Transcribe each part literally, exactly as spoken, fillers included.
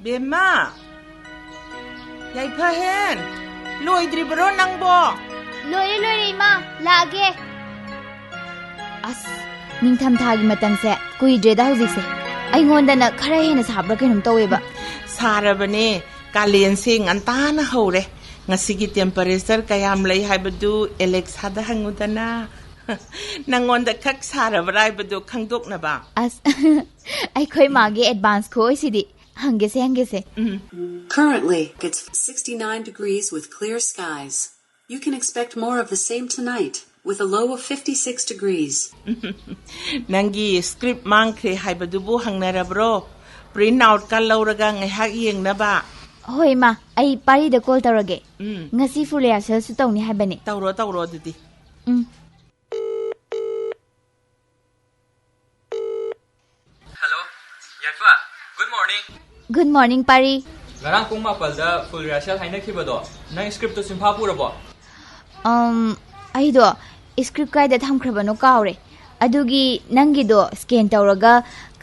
ꯕꯦꯝꯃ! ꯌꯥꯏꯐꯍꯦꯟ! ꯂꯣꯏꯗ꯭ꯔꯤꯕꯔꯣ ꯅꯪꯕꯣ? ꯂꯣꯏꯔꯦ, ꯂꯣꯏꯔꯦ, ꯏꯃꯥ꯫ ꯂꯥꯛꯑꯒꯦ꯫ ꯑꯁ, ꯅꯤꯡꯊꯝꯊꯥꯒꯤ ꯃꯇꯝꯁꯦ ꯀꯨꯏꯗ꯭ꯔꯦꯗ ꯍꯧꯖꯤꯛꯁꯦ꯫ ꯑꯩꯉꯣꯟꯗꯅ ꯈꯔ ꯍꯦꯟꯅ ꯁꯥꯕ꯭ꯔꯥ ꯀꯩꯅꯣꯝ ꯇꯧꯋꯦꯕ꯫ ꯁꯥꯔꯕꯅꯦ꯫ ꯀꯥꯂꯦꯟꯁꯦ ꯉꯟꯇꯥꯅ ꯍꯧꯔꯦ꯫ ꯉꯁꯤꯒꯤ temperature ꯀꯌꯥꯝ ꯂꯩ ꯍꯥꯏꯕꯗꯨ ꯑꯦꯂꯦꯛꯁꯥꯗ ꯍꯪꯉꯨꯗꯅ꯫ ꯅꯪꯉꯣꯟꯗ ꯈꯛ ꯁꯥꯔꯕ꯭ꯔꯥ ꯍꯥꯏꯕꯗꯨ ꯈꯪꯗꯣꯛꯅꯕ꯫ ꯑꯁ, ꯑꯩꯈꯣꯏ ꯃꯥꯒꯤ advance ꯈꯨꯑꯣꯏꯁꯤꯗꯤ꯫ ꯍꯪꯒꯦꯁꯦ, ꯍꯪꯒꯦꯁꯦ꯫ Um. Currently, it's sixty-nine degrees with clear skies. You can expect more of the same tonight, with a low of fifty-six degrees. ꯅꯪꯒꯤ script ꯃꯥꯡꯈ꯭ꯔꯦ ꯍꯥꯏꯕꯗꯨꯕꯨ ꯍꯪꯅꯔꯕ꯭ꯔꯣ? Print outꯀ ꯂꯧꯔꯒ ꯉꯥꯏꯍꯥꯛ ꯌꯦꯡꯅꯕ꯫ ꯍꯣꯏ, ꯃꯥ, ꯑꯩ ꯄꯥꯔꯤꯗ call ꯇꯧꯔꯒꯦ꯫ ꯎꯝ꯫ ꯉꯁꯤ full rehearsalꯁꯨ ꯇꯧꯅꯤ ꯍꯥꯏꯕꯅꯦ꯫ ꯇꯧꯔꯣ, ꯇꯧꯔꯣ ꯑꯗꯨꯗꯤ꯫ ꯎꯝ꯫ Hello, ꯌꯥꯏꯐ, good morning. Good morning, ꯄꯥꯔꯤ꯫ ꯉꯔꯥꯡ ꯄꯨꯡ ꯃꯥꯄꯜꯗ full rehearsal ꯍꯥꯏꯅꯈꯤꯕꯗꯣ, ꯅꯪ scriptꯇꯣ ꯁꯤꯝꯐꯥ ꯄꯨꯔꯕꯣ? ꯑꯝ, ꯑꯩꯗꯣ script ꯀꯥꯏꯗ ꯊꯝꯈ꯭ꯔꯕꯅꯣ ꯀꯥꯎꯔꯦ꯫ ꯑꯗꯨꯒꯤ ꯅꯪꯒꯤꯗꯣ scan ꯇꯧꯔꯒ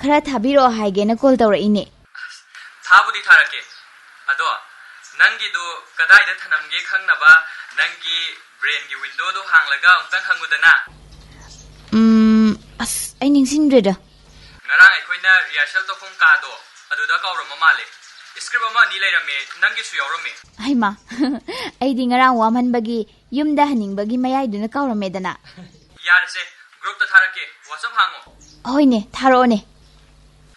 ꯈꯔ ꯊꯥꯕꯤꯔꯛꯑꯣ ꯍꯥꯏꯒꯦꯅ call ꯇꯧꯔꯛꯏꯅꯦ꯫ ꯊꯥꯕꯨꯗꯤ ꯊꯥꯔꯛꯀꯦ꯫ ꯑꯗꯣ ꯅꯪꯒꯤꯗꯣ ꯀꯗꯥꯏꯗ ꯊꯅꯝꯒꯦ ꯈꯪꯅꯕ ꯅꯪꯒꯤ brainꯒꯤ windowꯗꯣ ꯍꯥꯡꯂꯒ ꯑꯃꯨꯛꯇꯪ ꯍꯪꯉꯨꯗꯅ꯫ ꯎꯝ, ꯑꯁ, ꯑꯩ ꯅꯤꯡꯁꯤꯡꯗ꯭ꯔꯦꯗ꯫ ꯉꯔꯥꯡ ꯑꯩꯈꯣꯏꯅ rehearsal ꯇꯧꯐꯝ ꯀꯥꯗꯣ ꯑꯗꯨꯗ ꯀꯥꯎꯔꯝꯕ ꯃꯥꯜꯂꯦ꯫ Script ꯑꯃ ꯑꯅꯤ ꯂꯩꯔꯝꯃꯦ, ꯅꯪꯒꯤꯁꯨ ꯌꯥꯎꯔꯝꯃꯦ꯫ ꯍꯩꯃꯥ, ꯑꯩꯗꯤ ꯉꯔꯥꯡ ꯋꯥꯃꯟꯕꯒꯤ ꯌꯨꯝꯗ ꯍꯟꯅꯤꯡꯕꯒꯤ ꯃꯌꯥꯏꯗꯨꯅ ꯀꯥꯎꯔꯝꯃꯦꯗꯅ꯫ ꯌꯥꯔꯦꯁꯦ, groupꯇ ꯊꯥꯔꯛꯀꯦ, WhatsApp ꯍꯥꯡꯉꯣ꯫ ꯍꯣꯏꯅꯦ, ꯊꯥꯔꯛꯑꯣꯅꯦ꯫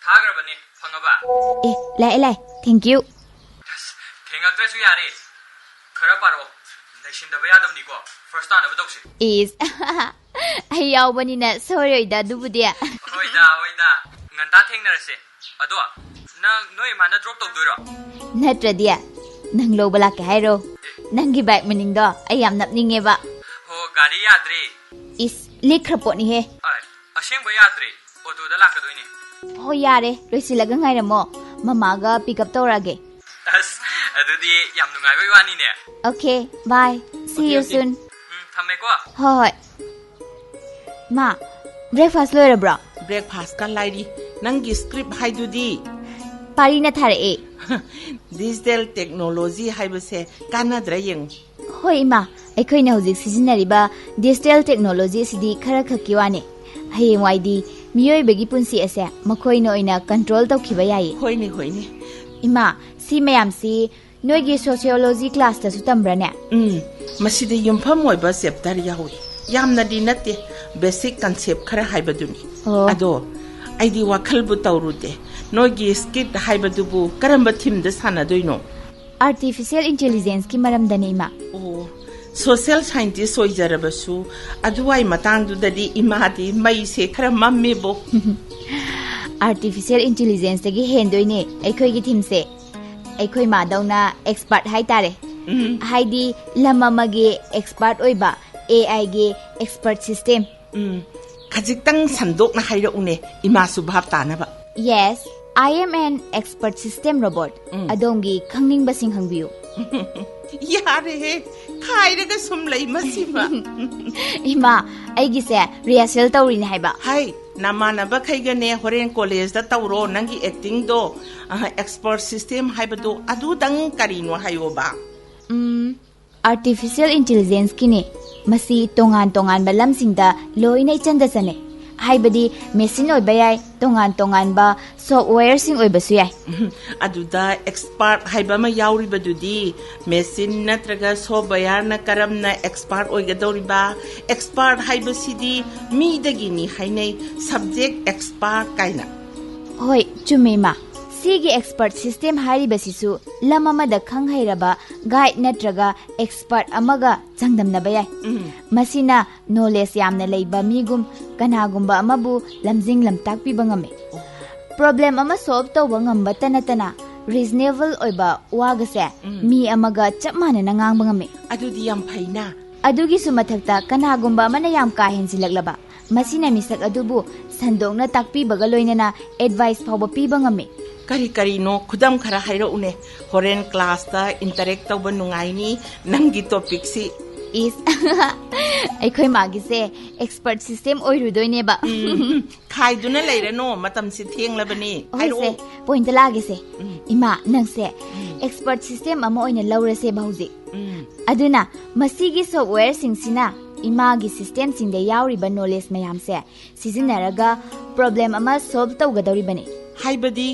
ꯊꯥꯈ꯭ꯔꯕꯅꯦ, ꯐꯪꯉꯕ? ꯑꯦ, ꯂꯥꯛꯑꯦ, ꯂꯥꯛꯑꯦ, thank you꯫ ꯑꯁ, ꯊꯦꯡꯉꯛꯇ꯭ꯔꯁꯨ ꯌꯥꯔꯦ, ꯈꯔ ꯄꯥꯔꯛꯑꯣ, ꯅꯩꯁꯤꯟꯗꯕ ꯌꯥꯗꯕꯅꯤꯀꯣ, first ꯇꯥꯅꯕ ꯇꯧꯁꯦ꯫ ꯏꯁ, ꯑꯩ ꯌꯥꯎꯕꯅꯤꯅ ꯁꯣꯏꯔꯣꯏꯗ ꯑꯗꯨꯕꯨꯗꯤ꯫ ꯍꯣꯏꯗ, ꯍꯣꯏꯗ, ꯉꯟꯇꯥ ꯊꯦꯡꯅꯔꯁꯦ꯫ ꯑꯗꯣ, ꯅꯪ ꯅꯣꯏ ꯏꯃꯥꯅ drop ꯇꯧꯗꯣꯏꯔꯣ? ꯅꯠꯇ꯭ꯔꯗꯤ? ꯅꯪ ꯂꯧꯕ ꯂꯥꯛꯀꯦ ꯍꯥꯏꯔꯣ? ꯅꯪꯒꯤ bike ꯃꯅꯤꯡꯗꯣ ꯑꯩ ꯌꯥꯝ ꯅꯞꯅꯤꯡꯉꯦꯕ꯫ ꯍꯣ, ꯒꯥꯔꯤ ꯌꯥꯗ꯭ꯔꯦ꯫ ꯏꯁ, ꯂꯤꯛꯈ꯭ꯔ ꯄꯣꯠꯅꯤꯍꯦ꯫ ꯑꯥꯏ, ꯑꯁꯦꯡꯕ ꯌꯥꯗ꯭ꯔꯦ, ꯑꯣꯇꯣꯗ ꯂꯥꯛꯀꯗꯣꯏꯅꯦ꯫ ꯍꯣ, ꯌꯥꯔꯦ, ꯂꯣꯏꯁꯤꯜꯂꯒ ꯉꯥꯏꯔꯝꯃꯣ, ꯃꯃꯥꯒ pick up ꯇꯧꯔꯛꯑꯒꯦ꯫ ꯑꯁ, ꯑꯗꯨꯗꯤ ꯌꯥꯝ ꯅꯨꯡꯉꯥꯏꯕꯩ ꯋꯥꯅꯤꯅꯦ꯫ Okay, bye, see you soon. ꯎꯝ, ꯊꯝꯃꯦꯀꯣ꯫ ꯍꯣꯏ, ꯍꯣꯏ꯫ ꯃꯥ, breakfast ꯂꯣꯏꯔꯕ꯭ꯔꯣ? Breakfastꯀ ꯂꯥꯏꯔꯤ꯫ ꯅꯪꯒꯤ script ꯍꯥꯏꯗꯨꯗꯤ? ꯄꯥꯔꯤꯅ ꯊꯥꯔꯛꯑꯦ꯫ Digital technology ꯍꯥꯏꯕꯁꯦ ꯀꯥꯟꯅꯗ꯭ꯔꯥ ꯌꯦꯡꯉꯨ꯫ ꯍꯣꯏ ꯏꯃꯥ, ꯑꯩꯈꯣꯏꯅ ꯍꯧꯖꯤꯛ ꯁꯤꯖꯤꯟꯅꯔꯤꯕ digital technology ꯑꯁꯤꯗꯤ ꯈꯔ ꯈꯛꯀꯤ ꯋꯥꯅꯤ꯫ ꯍꯌꯦꯡꯋꯥꯏꯗꯤ ꯃꯤꯑꯣꯏꯕꯒꯤ ꯄꯨꯟꯁꯤ ꯑꯁꯦ ꯃꯈꯣꯏꯅ ꯑꯣꯏꯅ control ꯇꯧꯈꯤꯕ ꯌꯥꯏꯌꯦ꯫ ꯍꯣꯏꯅꯦ, ꯍꯣꯏꯅꯦ꯫ ꯏꯃꯥ, ꯁꯤ ꯃꯌꯥꯝꯁꯤ ꯅꯣꯏꯒꯤ sociology classꯇꯁꯨ ꯇꯝꯕ꯭ꯔꯅꯦ? ꯎꯝ, ꯃꯁꯤꯗ ꯌꯨꯝꯐꯝ ꯑꯣꯏꯕ chapter ꯌꯥꯎꯏ꯫ ꯌꯥꯝꯅꯗꯤ ꯅꯠꯇꯦ, basic concept ꯈꯔ ꯍꯥꯏꯕꯗꯨꯅꯤ꯫ ꯑꯣ꯫ ꯑꯗꯣ ꯑꯩꯗꯤ ꯋꯥꯈꯜꯕꯨ ꯇꯧꯔꯨꯗꯦ꯫ ꯅꯣꯏꯒꯤ skit ꯍꯥꯏꯕꯗꯨꯕꯨ ꯀꯔꯝꯕ themeꯗ ꯁꯥꯟꯅꯗꯣꯏꯅꯣ? Artificial intelligenceꯀꯤ ꯃꯔꯝꯗꯅꯦ, ꯏꯃꯥ꯫ ꯑꯣ, social scientist ꯑꯣꯏꯖꯔꯕꯁꯨ ꯑꯗꯨꯋꯥꯏ ꯃꯇꯥꯡꯗꯨꯗꯗꯤ ꯏꯃꯥꯗꯤ ꯃꯩꯁꯦ ꯈꯔ ꯃꯝꯃꯦꯕꯣ꯫ Artificial intelligenceꯇꯒꯤ ꯍꯦꯟꯗꯣꯏꯅꯦ ꯑꯩꯈꯣꯏꯒꯤ themeꯁꯦ꯫ ꯑꯩꯈꯣꯏ ꯃꯥꯗꯧꯅ expert ꯍꯥꯏꯇꯥꯔꯦ꯫ ꯎꯝ꯫ ꯍꯥꯏꯗꯤ ꯂꯝ ꯑꯃꯒꯤ expert ꯑꯣꯏꯕ, AIꯒꯤ expert system꯫ ꯎꯝ, ꯈꯖꯤꯛꯇꯪ ꯁꯟꯗꯣꯛꯅ ꯍꯥꯏꯔꯛꯎꯅꯦ, ꯏꯃꯥꯁꯨ ꯚꯥꯞ ꯇꯥꯅꯕ꯫ Yes, I am an expert system robot꯫ ꯎꯝ꯫ ꯑꯗꯣꯝꯒꯤ ꯈꯪꯅꯤꯡꯕꯁꯤꯡ ꯍꯪꯕꯤꯌꯨ꯫ ꯌꯥꯔꯦꯍꯦ, ꯈꯥꯏꯔꯒ ꯁꯨꯝ ꯂꯩ ꯃꯁꯤꯃ꯫ ꯏꯃꯥ, ꯑꯩꯒꯤꯁꯦ rehearsal ꯇꯧꯔꯤꯅꯦ ꯍꯥꯏꯕ꯫ ꯍꯥꯏ, ꯅꯃꯥꯟꯅꯕꯈꯩꯒꯅꯦ ꯍꯣꯔꯦꯟ collegeꯇ ꯇꯧꯔꯣ ꯅꯪꯒꯤ actingꯗꯣ꯫ ꯑ, expert system ꯍꯥꯏꯕꯗꯣ ꯑꯗꯨꯗꯪ ꯀꯔꯤꯅꯣ ꯍꯥꯏꯌꯣꯕ꯫ ꯎꯝ, Artificial intelligenceꯀꯤꯅꯦ꯫ ꯃꯁꯤ ꯇꯣꯉꯥꯟ ꯇꯣꯉꯥꯟꯕ ꯂꯝꯁꯤꯡꯗ ꯂꯣꯏꯅ ꯏꯆꯟꯗ ꯆꯟꯅꯩ꯫ ꯍꯥꯏꯕꯗꯤ ꯃꯦꯁꯤꯟ ꯑꯣꯏꯕ ꯌꯥꯏ, ꯇꯣꯉꯥꯟ ꯇꯣꯉꯥꯟꯕ ꯁꯣꯐꯋꯦꯌꯔꯁꯤꯡ ꯑꯣꯏꯕꯁꯨ ꯌꯥꯏ꯫ ꯑꯗꯨꯗ ꯑꯦꯛꯁꯄꯥꯔꯠ ꯍꯥꯏꯕ ꯑꯃ ꯌꯥꯎꯔꯤꯕꯗꯨꯗꯤ ꯃꯦꯁꯤꯟ ꯅꯠꯇ꯭ꯔꯒ ꯁꯣꯐꯋꯦꯌꯔꯅ ꯀꯔꯝꯅ ꯑꯦꯛꯁꯄꯥꯔꯠ ꯑꯣꯏꯒꯗꯧꯔꯤꯕ? ꯑꯦꯛꯁꯄꯥꯔꯠ ꯍꯥꯏꯕꯁꯤꯗꯤ ꯃꯤꯗꯒꯤꯅꯤ ꯍꯥꯏꯅꯩ, ꯁꯕꯖꯦꯛ ꯑꯦꯛꯁꯄꯥꯔꯠ ꯀꯥꯏꯅ꯫ ꯍꯣꯏ, ꯆꯨꯝꯃꯦ ꯏꯃꯥ꯫ ꯁꯤꯒꯤ ꯑꯦꯛꯁꯄꯔꯠ ꯁꯤꯁꯇꯦꯝ ꯍꯥꯏꯔꯤꯕꯁꯤꯁꯨ ꯂꯝ ꯑꯃꯗ ꯈꯪ ꯍꯩꯔꯕ ꯒꯥꯏꯗ ꯅꯠꯇ꯭ꯔꯒ ꯑꯦꯛꯁꯄꯔꯠ ꯑꯃꯒ ꯆꯥꯡꯗꯝꯅꯕ ꯌꯥꯏ꯫ ꯃꯁꯤꯅ ꯅꯣꯂꯦꯖ ꯌꯥꯝꯅ ꯂꯩꯕ ꯃꯤꯒꯨꯝ ꯀꯅꯥꯒꯨꯝꯕ ꯑꯃꯕꯨ ꯂꯝꯖꯤꯡ ꯂꯝꯇꯥꯛꯄꯤꯕ ꯉꯝꯃꯤ꯫ ꯄ꯭ꯔꯣꯕ꯭ꯂꯦꯝ ꯑꯃ ꯁꯣꯜꯕ ꯇꯧꯕ ꯉꯝꯕꯇ ꯅꯠꯇꯅ ꯔꯤꯖꯅꯦꯕꯜ ꯑꯣꯏꯕ ꯋꯥꯒꯁꯦ ꯃꯤ ꯑꯃꯒ ꯆꯞ ꯃꯥꯟꯅꯅ ꯉꯥꯡꯕ ꯉꯝꯃꯤ꯫ ꯑꯗꯨꯗꯤ ꯌꯥꯝ ꯐꯩꯅ꯫ ꯑꯗꯨꯒꯤꯁꯨ ꯃꯊꯛꯇ ꯀꯅꯥꯒꯨꯝꯕ ꯑꯃꯅ ꯌꯥꯝ ꯀꯥ ꯍꯦꯟꯖꯤꯜꯂꯛꯂꯕ ꯃꯁꯤꯅ ꯃꯤꯁꯛ ꯑꯗꯨꯕꯨ ꯁꯟꯗꯣꯛꯅ ꯇꯥꯛꯄꯤꯕꯒ ꯂꯣꯏꯅꯅ ꯑꯦꯗꯚꯥꯏꯁ ꯐꯥꯎꯕ ꯄꯤꯕ ꯉꯝꯃꯤ꯫ ꯀꯔꯤ ꯀꯔꯤꯅꯣ? ꯈꯨꯗꯝ ꯈꯔ ꯍꯥꯏꯔꯛꯎꯅꯦ꯫ ꯍꯣꯔꯦꯟ ꯀ꯭ꯂꯥꯁꯇ ꯏꯟꯇꯔꯦꯛ ꯇꯧꯕ ꯅꯨꯡꯉꯥꯏꯅꯤ ꯅꯪꯒꯤ ꯇꯣꯄꯤꯛꯁꯤ꯫ ꯏꯁ, ꯑꯩꯈꯣꯏ ꯃꯥꯒꯤꯁꯦ ꯑꯦꯛꯁꯄꯔꯠ ꯁꯤꯁꯇꯦꯝ ꯑꯣꯏꯔꯨꯗꯣꯏꯅꯦꯕ꯫ ꯈꯥꯏꯗꯨꯅ ꯂꯩꯔꯅꯣ, ꯃꯇꯝꯁꯤ ꯊꯦꯡꯂꯕꯅꯤ꯫ ꯍꯣꯏꯁꯦ, ꯄꯣꯏꯟꯇ ꯂꯥꯛꯑꯒꯦꯁꯦ꯫ ꯏꯃꯥ, ꯅꯪꯁꯦ ꯑꯦꯛꯁꯄꯔꯠ ꯁꯤꯁꯇꯦꯝ ꯑꯃ ꯑꯣꯏꯅ ꯂꯧꯔꯁꯦꯕ ꯍꯧꯖꯤꯛ꯫ ꯑꯗꯨꯅ ꯃꯁꯤꯒꯤ ꯁꯣꯐꯋꯦꯌꯔꯁꯤꯡꯁꯤꯅ ꯏꯃꯥꯒꯤ ꯁꯤꯁꯇꯦꯝꯁꯤꯡꯗ ꯌꯥꯎꯔꯤꯕ ꯅꯣꯂꯦꯖ ꯃꯌꯥꯝꯁꯦ ꯁꯤꯖꯤꯟꯅꯔꯒ ꯄ꯭ꯔꯣꯕ꯭ꯂꯦꯝ ꯑꯃ ꯁꯣꯜꯕ ꯇꯧꯒꯗꯧꯔꯤꯕꯅꯤ꯫ ꯍꯥꯏꯕꯗꯤ?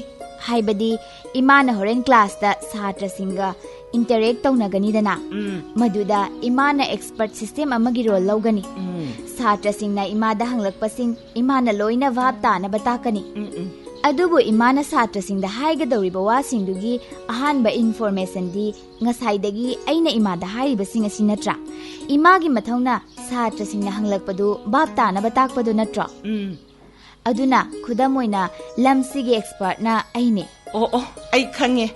ꯍꯥꯏꯕꯗꯤ ꯏꯃꯥꯅ ꯍꯣꯔꯦꯟ ꯀ꯭ꯂꯥꯁꯇ ꯁꯥꯇ꯭ꯔꯁꯤꯡꯒ ꯏꯟꯇꯔꯦꯛ ꯇꯧꯅꯒꯅꯤꯗꯅ, ꯃꯗꯨꯗ ꯏꯃꯥꯅ ꯑꯦꯛꯁꯄꯔꯠ ꯁꯤꯁꯇꯦꯝ ꯑꯃꯒꯤ ꯔꯣꯜ ꯂꯧꯒꯅꯤ꯫ ꯁꯥꯇ꯭ꯔꯁꯤꯡꯅ ꯏꯃꯥꯗ ꯍꯪꯂꯛꯄꯁꯤꯡ ꯏꯃꯥꯅ ꯂꯣꯏꯅ ꯚꯥꯞ ꯇꯥꯅꯕ ꯇꯥꯛꯀꯅꯤ꯫ ꯑꯗꯨꯕꯨ ꯏꯃꯥꯅ ꯁꯥꯇ꯭ꯔꯁꯤꯡꯗ ꯍꯥꯏꯒꯗꯧꯔꯤꯕ ꯋꯥꯁꯤꯡꯗꯨꯒꯤ ꯑꯍꯥꯟꯕ ꯏꯟꯐꯣꯔꯃꯦꯁꯟꯗꯤ ꯉꯁꯥꯏꯗꯒꯤ ꯑꯩꯅ ꯏꯃꯥꯗ ꯍꯥꯏꯔꯤꯕꯁꯤꯡ ꯑꯁꯤ ꯅꯠꯇ꯭ꯔꯥ? ꯏꯃꯥꯒꯤ ꯃꯊꯧꯅ ꯁꯥꯇ꯭ꯔꯁꯤꯡꯅ ꯍꯪꯂꯛꯄꯗꯨ ꯚꯥꯞ ꯇꯥꯅꯕ ꯇꯥꯛꯄꯗꯨ ꯅꯠꯇ꯭ꯔꯣ? ꯑꯗꯨꯅ ꯈꯨꯗꯝ ꯑꯣꯏꯅ ꯂꯝꯁꯤꯒꯤ ꯑꯦꯛꯁꯄꯔꯠꯅ ꯑꯩꯅꯤ꯫ ꯑꯣ ꯑꯣ, ꯑꯩ ꯈꯪꯉꯦ꯫